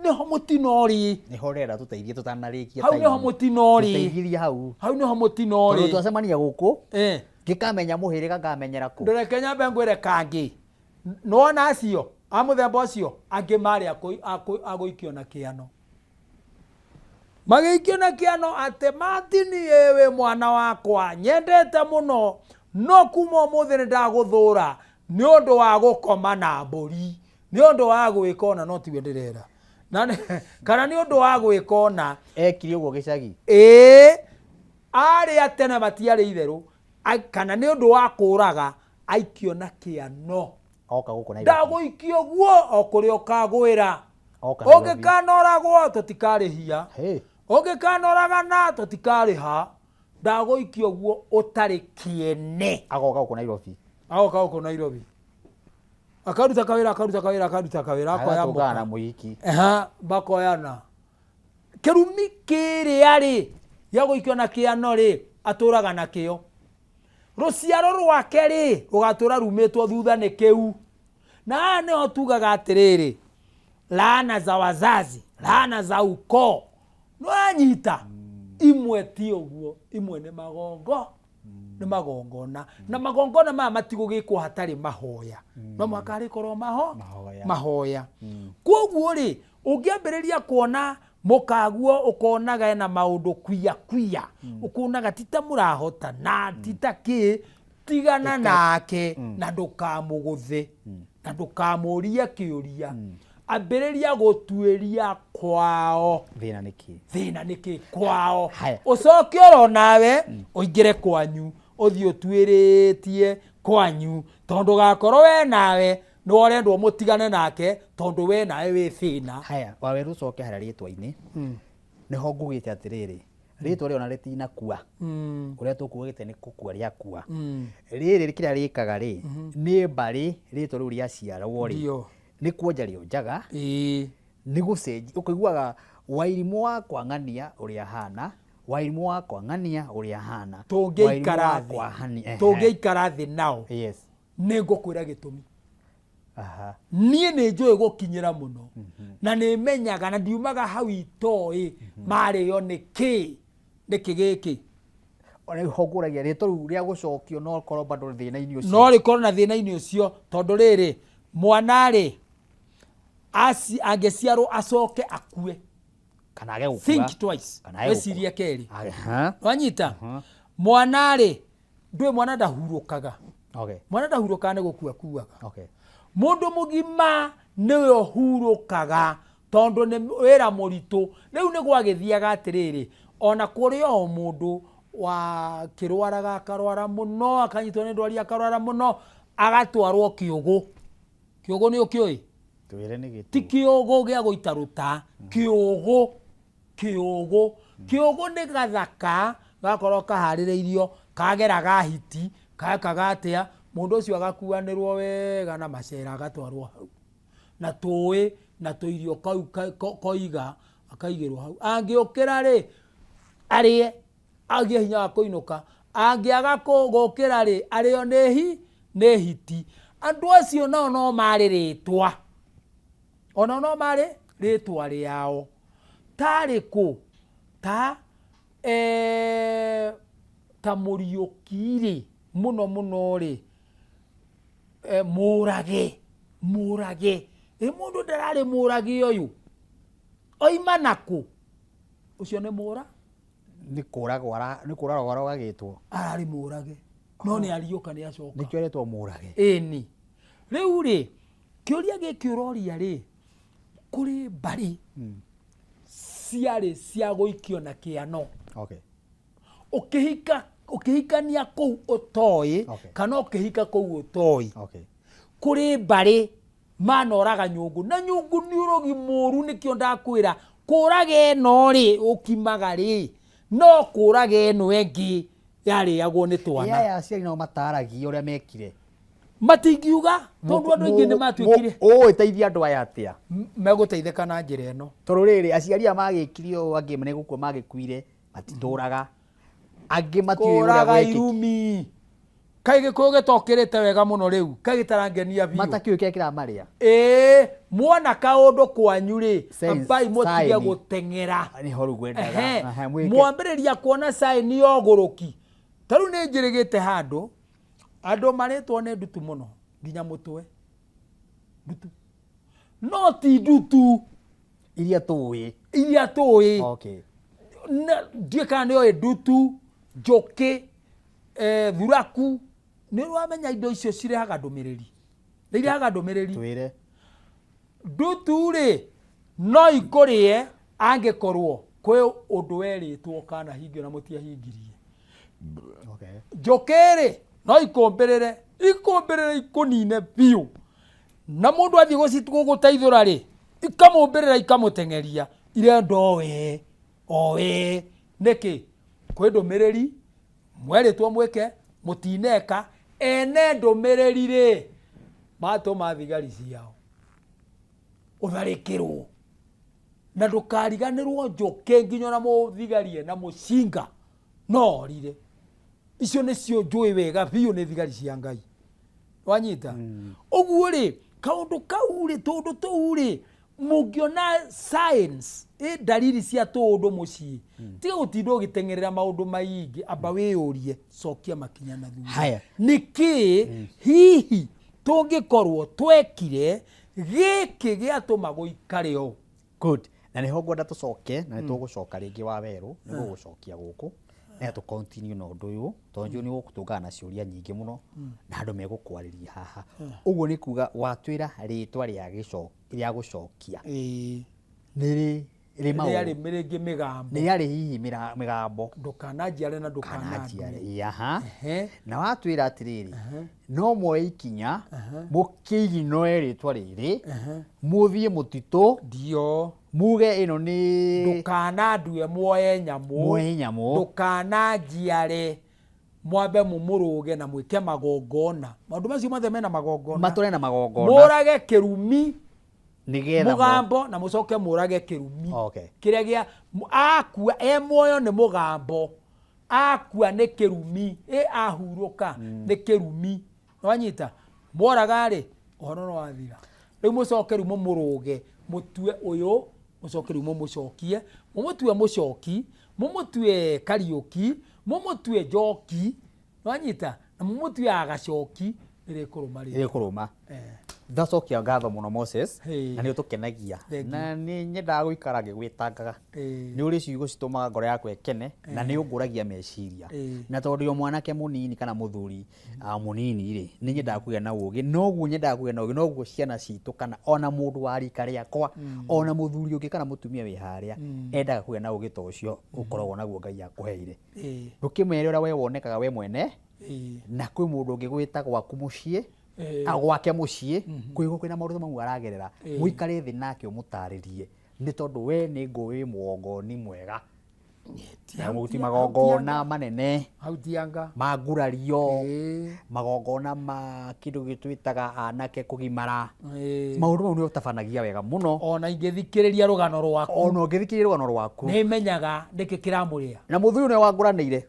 Nĩho mũtino ũrĩ. Nĩho ũrenda tũteithie tũtanarĩkia Hau nĩho time. mũtino ũrĩ. Tũteithirie hau. Hau nĩho mũtino Tondũ ũrĩ. twacemania gũkũ, ngĩkamenya mũhĩrĩga ngamenyera kũ. Ndũreke nyambe ngwĩre kangĩ. Nĩwona acio a mũthemba ũcio angĩ marĩ a gũikio na kĩano. Magĩikio na kĩano atĩ Martini ĩ wĩ mwana wakwa nyendete mũno no kuma ũmũthĩ nĩ ndagũthũra nĩ ũndũ wa gũkoma na mbũri, nĩ ũndũ wa gwĩka ũna no tiwe ndĩrera. Na nĩ, kana nĩ ũndũ wa gwĩka ũna. Ekire ũguo gĩcagi? Ĩĩ, arĩa tene matiarĩ itherũ, kana nĩ ũndũ wa kũraga aikio na kĩano. Oka gũkũ Nairobi. Ndagũikio guo o kũrĩa ũkagwĩra. Oka Nairobi. Ũngĩkanoragwo tũtikarĩhia. Hey. Ũngĩkanoragana tũtikarĩha. Ndagũikio guo ũtarĩ kĩene. Agoka gũkũ Nairobi. Agoka gũkũ Nairobi. Akaruta kawĩra, akaruta kawĩra, akaruta kawĩra, akoya Agatũngana mũka. na mũhiki. Aha, makoyana. Kĩrumi kĩrĩa rĩ, gĩa gũikio na kĩano rĩ, atũraga nakĩo. Rũciaro rwake rĩ, rũgatũra rumĩtwo thutha nĩ kĩu. Na haha nĩho tugaga atĩrĩrĩ, laana za wazazi, laana za ukoo. Nĩwanyita? Imwe ti ũguo, imwe nĩ magongo, nĩ magongona. Na magongona maya matigũgĩkwo hatarĩ mahoya. No mũhaka harĩkorwo Mahoya. mahoya. Kwoguo rĩ, ũngĩambĩrĩria kuona mũkaguo ũkonaga ena maũndũ kuia kuia, ũkonaga ti ta mũrahotana, ti ta kĩ, tigana nake na ndũkamũgũthe, na ndũkamũrie kĩũria. Ambĩrĩria gũtuĩria kwao. Thĩna nĩ kĩ? Thĩna nĩ kĩ kwao. Haya. Ũcoke oro nawe ũingĩre kwanyu, ũthiĩ ũtuĩrĩtie kwanyu, tondũ gakorwo we nawe nĩ ũrendwo mũtigane nake, tondũ we nawe wĩ thĩna. Haya, Waweru ũcoke harĩa rĩtwa-inĩ, nĩho ngugĩte atĩrĩrĩ, rĩtwa rĩo na rĩtinakua, ũrĩa tũkuugĩte nĩ gũkua rĩakua. Rĩrĩ kĩrĩa rĩkaga rĩ, nĩ mbarĩ rĩtwa rĩu rĩaciarwo rĩ, nĩ kuonja rĩonjaga, nĩ gũcenjia, ũkaiguaga Wairimũ wa Ng'ania ũrĩa ahana, Wairimũ wa Ng'ania ũrĩa ahana, Tũngĩikara Wairimũ wa thĩ, kwa Hania, ehe. tũngĩikara thĩ nao, Yes. nĩ ngũkwĩra gĩtũmi. Aha. Niĩ nĩ njũĩ gũkinyĩra mũno, na nĩ menyaga na ndiumaga hau itoĩ marĩo nĩ kĩ, nĩkĩ gĩkĩ. Ona rĩu ho ngũragia rĩtwa rĩu rĩa gũcokio no korwo bado thĩna-inĩ ũcio. No rĩkorwo na thĩna-inĩ ũcio, tondũ rĩrĩ, mwana rĩ, angĩciarwo acoke akue. Kana age gũkua. Think twice. Kana age gũkua. Wĩcirie kerĩ. Aha. Wanyita? Mwana rĩ, ndũĩ mwana ndahurũkaga. Okay. Mwana ndahurũkaga nĩ gũkua akuaga. Okay. Mũndũ mũgima nĩwe ũhurũkaga tondũ nĩ wĩra mũritũ. Rĩu nĩ gwagĩthiaga atĩrĩrĩ, ona kũrĩ o mũndũ wakĩrwaraga akarwara mũno, akanyitwo nĩ ndwari akarwara mũno, agatwarwo kĩũgũ. Kĩũgũ nĩ ũkĩũĩ? Twĩre nĩ gĩtũ. Ti kĩũgũ gĩa gũita rũta, kĩũgũ, kĩũgũ. Kĩũgũ nĩ gathaka gakorwo kaharĩrĩirio, kagera ga hiti, Kekaga atĩa? Mũndũ ũcio agakuanĩrwo wega na macera agatwarwo hau. Na tũĩ na tũirio kau koiga akaigĩrwo hau. Angĩũkĩra rĩ, arĩe agĩe hinya wa kũinũka. Angĩaga gũkĩra rĩ, arĩo nĩ hi nĩ hiti. Andũ acio nao no marĩ rĩtwa. Onao no marĩ rĩtwa rĩao. Tarĩ kũ? Ta eh, ta mũriũki-rĩ, mũno mũno-rĩ, eh, mũrage, mũrage. Ĩ mũndũ ndararĩ mũrage ũyũ, oima nakũ? Ũcio nĩ mũra? Nĩ kũragwo nĩ kũragwo aroragĩtwo. Ararĩ mũrage, no nĩ ariũka nĩ acoka. Nĩkĩo aretwo mũrage. Ĩni. Rĩu rĩ, kĩũria gĩkĩ ũroria rĩ, kũrĩ mbarĩ ciarĩ cia gũikio na kĩano. Okay. Ũkĩhika ũkĩhikania kũu ũtoĩ Okay. kana ũkĩhika kũu ũtoĩ. Okay. Kũrĩ mbarĩ manoraga nyũngũ na nyũngũ nĩ ũrogi mũru nĩkĩo ndakwĩra kũraga ĩno rĩ ũkimaga rĩ no kũraga ĩno ĩngĩ yarĩagwo nĩ twana. Aya aciari nao mataragia ũrĩa mekire. Matingiuga tondũ andũ aingĩ nĩ matuĩkire. Ũgũgĩteithia andũ aya atĩa? Megũteithĩka na njĩra ĩno. Tondũ rĩrĩ aciari aya magĩkire ũũ angĩ nĩ gũkua magĩkuire matitũraga. Angĩ matiũĩ ũrĩa Kũraga gwekĩkire. irumi. Kaĩ gĩkũyũ gĩtokĩrĩte wega mũno rĩu? Kaĩ gĩtarangenia biũ? Matakĩũĩ kĩrĩa kĩramarĩa. Ĩĩ, muona kaũndũ kwanyu rĩ, Sense, ambai mũtige sign. gũteng'era. Nĩho rĩu ngwendaga. Ehe, Ehe, mwĩke. Mwambĩrĩria kuona sign ya ũgũrũki. Ta rĩu nĩ njĩrĩgĩte handũ, andũ marĩtwo nĩ ndutu mũno, nginya mũtwe. Ndutu. No ti ndutu. Iria tũĩ. Iria tũĩ. Okay. Ndiũĩ kana nĩ oĩ ndutu, njũkĩ, eh, thuraku. Nĩ wamenya indo icio cirehaga ndũmĩrĩri. Nĩ irehaga ndũmĩrĩri. Twĩre. Ndutu rĩ, no ikũrĩe angĩkorwo kwĩ ũndũ werĩtwo kana hingio na mũtiahingirie. Okay. Njũkĩ rĩ, no ikũmbĩrĩre, ikũmbĩrĩre ikũnine biũ. Na mũndũ athiĩ gũgũteithũra rĩ, ikamũmbĩrĩra ikamũteng'eria, irenda o we, o we. Nĩkĩ? Kwĩ ndũmĩrĩri mwerĩtwo mwĩke, mũtineka, ene ndũmĩrĩri rĩ, matũma thigari ciao ũtharĩkĩrwo. Na ndũkariganĩrwo njũkĩ nginya ona mũthigari ena mũcinga no orire. Icio nĩcio njũĩ wega biũ nĩ thigari cia Ngai. Wanyita? Ũguo rĩ, kaũndũ kau rĩ, tũũndũ tũu rĩ, mũngĩona signs, ĩ ndariri cia tũũndũ mũciĩ, tiga gũtinda ũgĩteng'erera maũndũ maingĩ, amba wĩyũrie, cokia makinya na thutha. Haya. Nĩkĩ hihi tũngĩkorwo twekire gĩkĩ gĩatũma gũikare ũũ? Good. Na nĩho ngwenda tũcoke na nĩ tũgũcoka rĩngĩ wa werũ nĩ gũgũcokia gũkũ nĩgetha tũ continue na ũndũ ũyũ tondũ njũĩ nĩ ũgũtũngana na ciũria nyingĩ mũno na andũ megũkwarĩria haha. Ũguo nĩ kuga watwĩra rĩtwa rĩa gĩco rĩa gũcokia Ĩĩ. nĩ rĩ rĩ maũndũ Rĩarĩ rĩngĩ mĩgambo. Nĩ rĩarĩ hihi mĩgambo. Ndũkananjiare na ndũkananjiare. ndũkananjiare. Aha. Na watwĩra atĩrĩrĩ, no muoye ikinya mũkĩiginoe rĩtwa rĩrĩ, mũthiĩ mũtitũ, Ndio. muge ĩno nĩ Ndũkanandue muoye nyamũ. Muoye nyamũ. Ndũkananjiare mwambe mũmũrũge na mwĩke magongona. Maũndũ macio mothe mena magongona. Matũre na magongona. Mũrage kĩrumi. Nĩgetha mo- Mũgambo na mũcoke mũrage kĩrumi. Okay. Kĩrĩa gĩa akua e muoyo nĩ mũgambo. Akua nĩ kĩrumi. Ĩ ahurũka nĩ kĩrumi. Nĩwanyita? Mworaga rĩ, ũhoro nĩ wathira. Rĩu mũcoke rĩu mũmũrũge, mũtue ũyũ, mũcoke rĩu mũmũcokie, mũmũtue mũcoki, mũmũtue Kariũki, mũmũtue Njoki, Nĩwanyita? Na mũmũtue agacoki, nĩrĩkũrũma rĩngĩ. Nĩrĩkũrũma. Ndacokia ngatho mũno Moses, na nĩ ũtũkenagia. Thank you. Na nĩ nyendaga gũikara ngĩgwĩtangaga. Nĩ ũrĩ ciugo citũmaga ngoro yakwa ĩkene, na nĩ ũngũragia meciria. Na tondũ ndĩ o mwanake mũnini kana mũthuri mũnini rĩ, nĩ nyendaga kũgĩa na ũgĩ. Noguo nyendaga kũgĩa na ũgĩ, noguo ciana citũ kana ona mũndũ wa rika rĩakwa, ona mũthuri ũngĩ kana mũtumia wĩ harĩa, endaga kũgĩa na ũgĩ ta ũcio ũkoragwo naguo Ngai akũheire. Ndũkĩmere ũrĩa we wonekaga we mwene, na kwĩ mũndũ ũngĩ gwĩta gwaku mũciĩ, gwake mũciĩ, kwĩgwo kwĩna maũndũ ta mau aragerera, mũikare thĩ nake ũmũtarĩrie, nĩ tondũ we nĩ ngũĩ wĩ mũgongoni mwega. Na mũruti magongona manene hau tianga ma ngurario Ĩĩ. magongona ma kĩndũ gĩtwĩtaga anake kũgimara Ĩĩ. maũndũ mau nĩ ũtabanagia wega mũno ona ingĩthikĩrĩria rũgano rwaku ona ũngĩthikĩrĩria rũgano rwaku nĩ menyaga nĩkĩ kĩramũrĩa na mũthuri ũyũ nĩwe wangũranĩire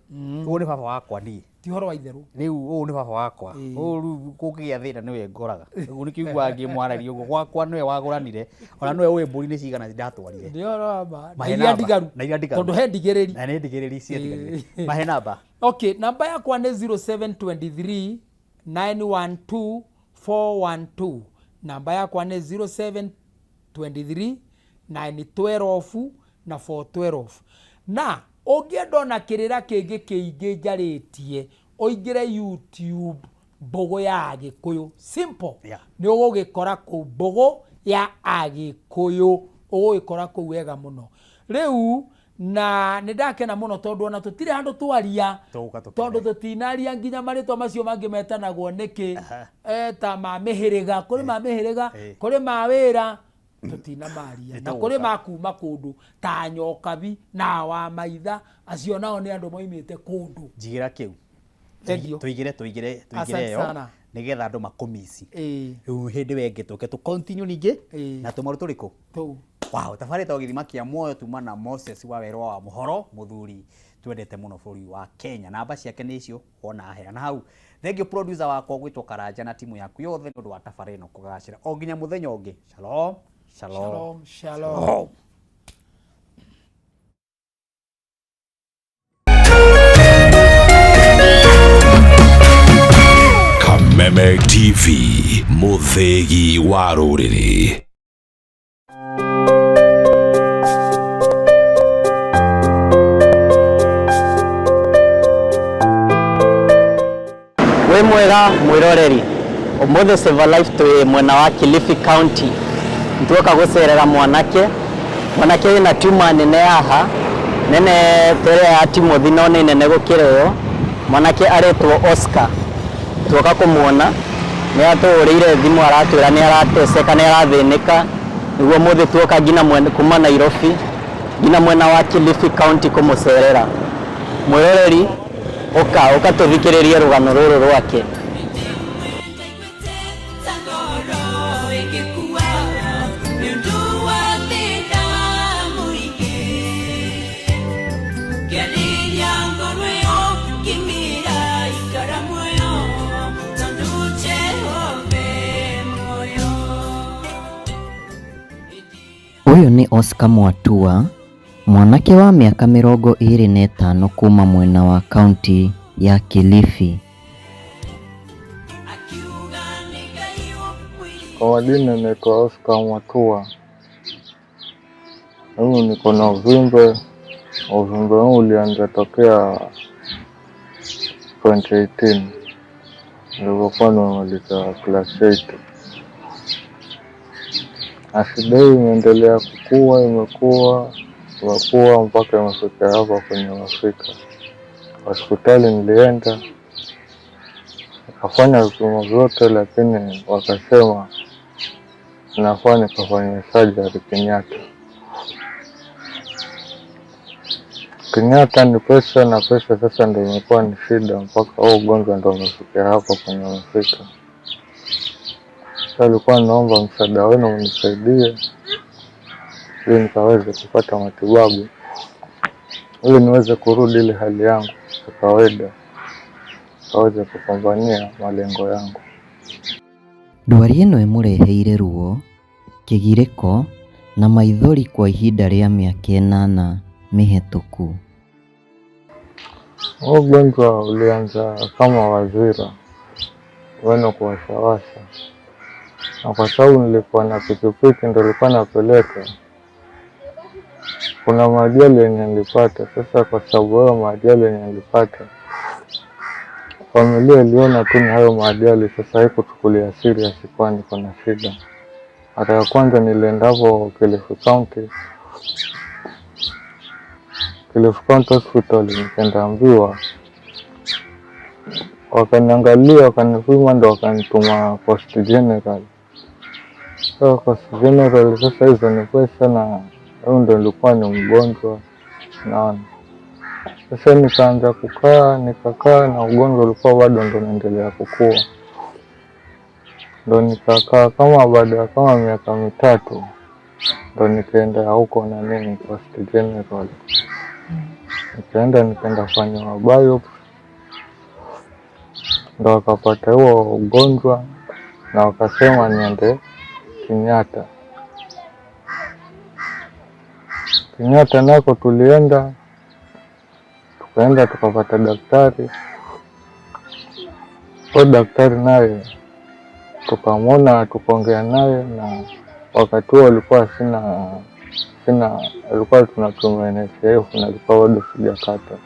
ũyũ nĩ baba wakwa niĩ ti ũhoro wa itherũ rĩu ũyũ nĩ baba wakwa Ĩĩ. ũyũ rĩu kũngĩgĩa thĩna nĩwe ngoraga ũguo nĩkĩo iguaga ngĩmwarĩria ũguo gwakwa nĩwe wagũranire ona nĩwe ũĩ mbũri nĩ cigana ndatwarire nĩ ũhoro wa ma na Mahe iria namba. ndigaru Na iria ndigaru. tondũ he ndigĩrĩri na nĩ ndigĩrĩri ciatigarire Ĩĩ. mahe namba okay namba yakwa nĩ 0723 912 412 namba yakwa nĩ 0723 912 na 412 na ũngĩenda ona kĩrĩra kĩngĩ kĩingĩ njarĩtie ũingĩre youtube mbũgũ ya agĩkũyũ simple Yeah. nĩ ũgũgĩkora kũu mbũgũ ya agĩkũyũ ũgũgĩkora kũu wega mũno rĩu na nĩ ndakena mũno tondũ ona tũtirĩ handũ twaria Tũgũka tũkene. tondũ tũtinaria nginya marĩtwa macio mangĩ metanagwo nĩkĩ ta ma mĩhĩrĩga kũrĩ ma mĩhĩrĩga Eh. kũrĩ ma wĩra tũtinamaria na Nĩtũgũka. kũrĩ ma kuma kũndũ ta nyokabi na wa maitha acio nao nĩ andũ moimĩte kũndũ njigĩra kĩu Thank you. tũigĩre tũigĩre tũigĩre Asante ĩyo sana. nĩgetha andũ makũmici Ĩĩ. rĩu hĩndĩ ĩyo ĩngĩ tũke tũ continue ningĩ Ĩĩ. na tũmaru tũrĩkũ tũu wow tabarĩ ĩtagwo gĩthima kĩa muoyo tuma na Moses wa werũ wa mũhoro mũthuri twendete mũno bũrũri wa Kenya namba ciake nĩ icio wona aheana hau thank you producer wakwa gwĩtwo Karanja na timu yaku yothe nĩ ũndũ wa tabarĩ ĩno kũgacĩra o nginya mũthenya ũngĩ shalom shalom shalom shalom Kameme TV, mũthĩgi wa rũrĩrĩ. Wĩ mwega mwĩroreri ũmũthĩ Silver Life twĩ mwena wa Kilifi County ntuoka gũcerera mwanake mwanake wĩna tumor nene haha nene ta ĩrĩa ya Timothy no nĩ nene gũkĩra ĩyo mwanake aretwo Oscar tuoka kũmuona nĩ atũhũrĩire thimũ aratwĩra nĩ arateseka nĩ arathĩnĩka nĩguo ũmũthĩ tuoka nginya kuma Nairobi nginya mwena wa Kilifi County kũmũcerera mwĩroreri ũka ũka tũthikĩrĩrie rũgano rũrũ rwake. Ũyũ nĩ Oscar Mwatua, mwanake wa mĩaka 25 kuuma mwena wa kaũntĩ ya Kilifi. Kwa majina naitwa Oscar Mwatua. Mimi niko na uvimbe. Uvimbe huu ulianza tokea 2018 nilipokuwa nimemaliza class 8. Na shida hii imeendelea kukua, imekuwa imekuwa mpaka imefika hapa kwenye imefika. Hospitali nilienda nikafanya vipimo vyote, lakini wakasema nafaa nikafanya surgery Kenyatta. Kenyatta ni pesa, na pesa sasa ndo imekuwa ni shida, mpaka huu ugonjwa ndo umefikia hapa kwenye umefika. Sasa alikuwa naomba msaada wenu mnisaidie ili nikaweze kupata matibabu ili niweze kurudi ile hali yangu ya kawaida, nikaweze kupambania malengo yangu. Ndwari ĩno ĩmũreheire ruo, kĩgirĩko na maithori kwa ihinda rĩa mĩaka 8 mĩhetũku. Huu ugonjwa ulianza kama wazira weno kuwashawasha, na kwa sababu nilikuwa na pikipiki ndo nilikuwa napeleka, kuna maajali yenye nilipata. Sasa kwa sababu hayo maajali yenye nilipata, familia iliona tu ni hayo maajali, sasa haikuchukulia serious kuwa niko na shida. Mara ya kwanza nilienda hapo Kilifi County, Kilifi County Hospital, nikaenda ambiwa, wakaniangalia wakanipima, ndo wakanituma Coast General. Sasa Coast General, sasa hizo ni pesa, na huyu ndo nilikuwa ni mgonjwa, naona. Sasa nikaanza kukaa, nikakaa na ugonjwa ulikuwa bado ndo unaendelea kukua. Ndo nikakaa kama baada ya kama miaka 3 ndo nikaenda huko na nini Coast General. Nikaenda kufanya biopsy, ndo wakapata huo ugonjwa na wakasema niende Kenyatta. Kenyatta nako tulienda, tukaenda tukapata daktari. Kwa daktari naye tukamwona, tukaongea naye, na wakati huo alikuwa sina alikuwa tunatumia NHIF na alikuwa bado sijakata.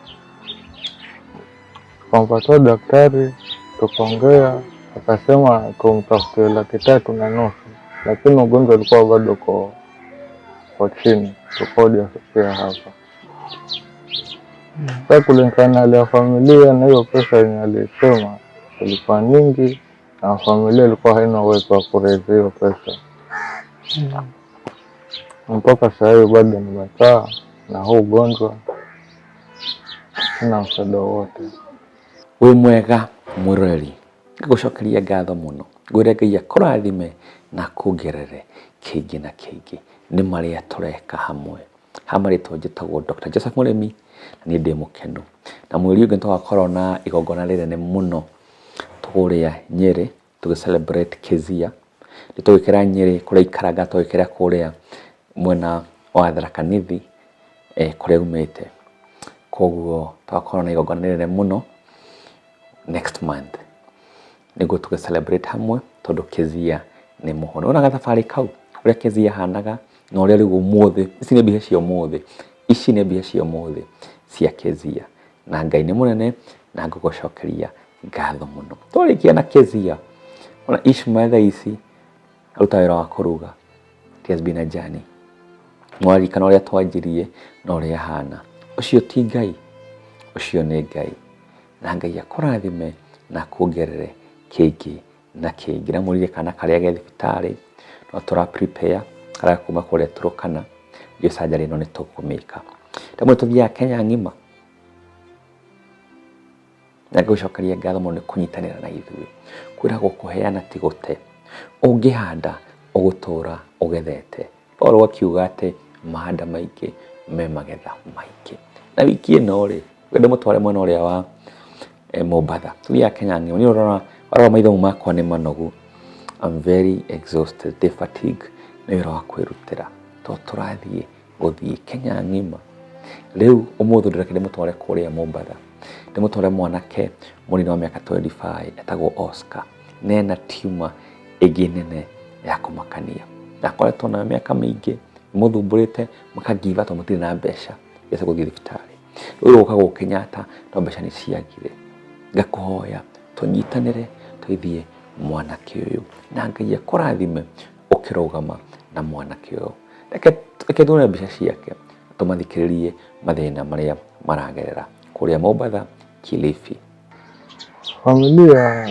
Tukampata daktari, tukaongea, akasema tumtafutie 350,000, lakini ugonjwa ulikuwa bado kwa chini, tulikuwa hujafikia hapa. Sasa kulingana na hali ya familia na hiyo pesa yenye alisema ilikuwa nyingi, na familia ilikuwa haina uwezo wa kurezi hiyo pesa. Mpaka sasa hivi bado nimekaa na huu ugonjwa, sina msaada wowote. Wĩ mwega mwĩroreri, ngagũcokeria ngatho mũno, ngwĩre Ngai akũrathime na akuongerere kĩingĩ na kĩingĩ nĩ marĩa tũreka hamwe. Ha marĩtwa njĩtagwo Dr. Joseph Mũrĩmi na niĩ ndĩ mũkenu. Na mweri ũngĩ tũgakorwo na igongona rĩnene mũno tũkũrĩa Nyĩrĩ tũgĩ celebrate Kezia. Nĩ tũgĩkĩra Nyĩrĩ kũrĩa aikaraga, tũgĩkĩra kũrĩa mwena wa Tharaka Nithi, kũrĩa aumĩte. Koguo tũgakorwo na igongona rĩnene mũno next month nĩguo tũgĩ celebrate hamwe tondũ Kezia nĩ mũhonu. Ũrona gathabarĩ kau ũrĩa Kezia ahanaga na ũrĩa rĩu ũmũthĩ, ici nĩ mbica cia ũmũthĩ, ici nĩ mbica cia ũmũthĩ cia Kezia, na Ngai nĩ mũnene na ngũgũcokeria ngatho mũno. Twarĩkia na Kezia, ona Ishmael thaa ici aruta wĩra wa kũruga. It has been a journey. Mwaririkana ũrĩa twanjirie na ũrĩa ahana. Ũcio ti Ngai, ũcio nĩ Ngai. Na Ngai akũrathime na akuongerere kĩngĩ na kĩngĩ. Na mũrire kana karĩa ge thibitarĩ, no tũra prepare karĩa kuma kũrĩa Turkana, ndio surgery ĩno nĩ tũkũmĩka. Ndamwe tũthiaga Kenya ng'ima. Na ngũcokeria ngatho mũno nĩ kũnyitanĩra na ithuĩ. Kwĩragwo kũheana ti gũte. Ũngĩhanda ũgũtũra ũgethete. Paul akiuga atĩ mahanda maingĩ me magetha maingĩ. Na wiki ĩno rĩ, ngwenda mũtware mwena ũrĩa wa Mombatha. Tũthiaga Kenya ng'ima. Niĩ ũrona warora maitho makwa nĩ manogu. I'm very exhausted, the fatigue nĩ wĩra wa kwĩrutĩra. Tondũ tũrathiĩ gũthiĩ Kenya ng'ima. Rĩu ũmũthĩ ndĩreka ndĩmũtware kũrĩa Mombatha. Ndĩmũtware mwanake mũnini wa mĩaka 25 etagwo Oscar. Na ena tumor ĩngĩ nene ya kũmakania. Na akoretwo nayo mĩaka mĩingĩ, mũthumbũrĩte makagiva tondũ matirĩ na mbeca cia gũthiĩ thibitarĩ. Rĩu gũka gũkũ Kenyatta no mbeca nĩ ciagire. Ngakũhoya tũnyitanĩre tũithie mwanake ũyũ, na Ngai akũrathime ũkĩrũgama na mwanake ũyũ. Reke tuone mbica ciake tũmathikĩrĩrie mathĩna marĩa maragerera kũrĩa Mombatha, Kilifi. Familia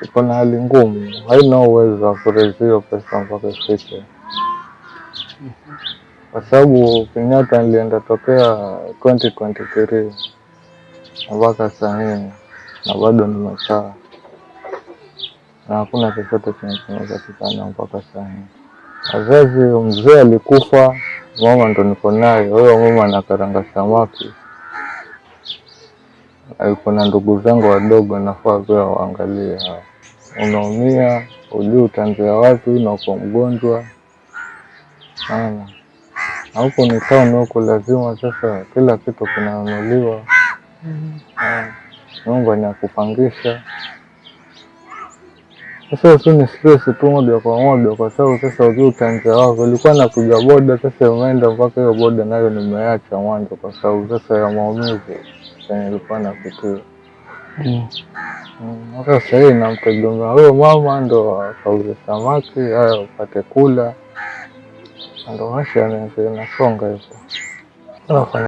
iko na hali ngumu, haina uwezo wa kurezi hiyo pesa mpaka ifike, kwa sababu Kenyatta nilienda tokea 2023 mpaka saa hii na bado nimekaa na hakuna chochote chenye kimepatikana mpaka saa hii. Wazazi, mzee alikufa, mama ndo niko naye. Huyo mama anakaranga samaki, alikuwa na ndugu zangu wadogo, nafaa pia waangalie hao. Unaumia, hujui utaanzia wapi na uko mgonjwa. Naona na huko ni town huko, lazima sasa kila kitu kinanunuliwa. Nyumba ni ya kupangisha. Sasa tu ni stress tu moja kwa moja, kwa sababu sasa hujui utaanzia wapi. Ulikuwa napiga boda, sasa umeenda mpaka hiyo boda nayo nimeacha mwanzo, kwa sababu sasa ya maumivu yenye nilikuwa napitia. Sasa sasa hivi namtegemea huyo mama ndo akauze samaki haya upate kula, ndo maisha yanasonga hivyo. Nafanya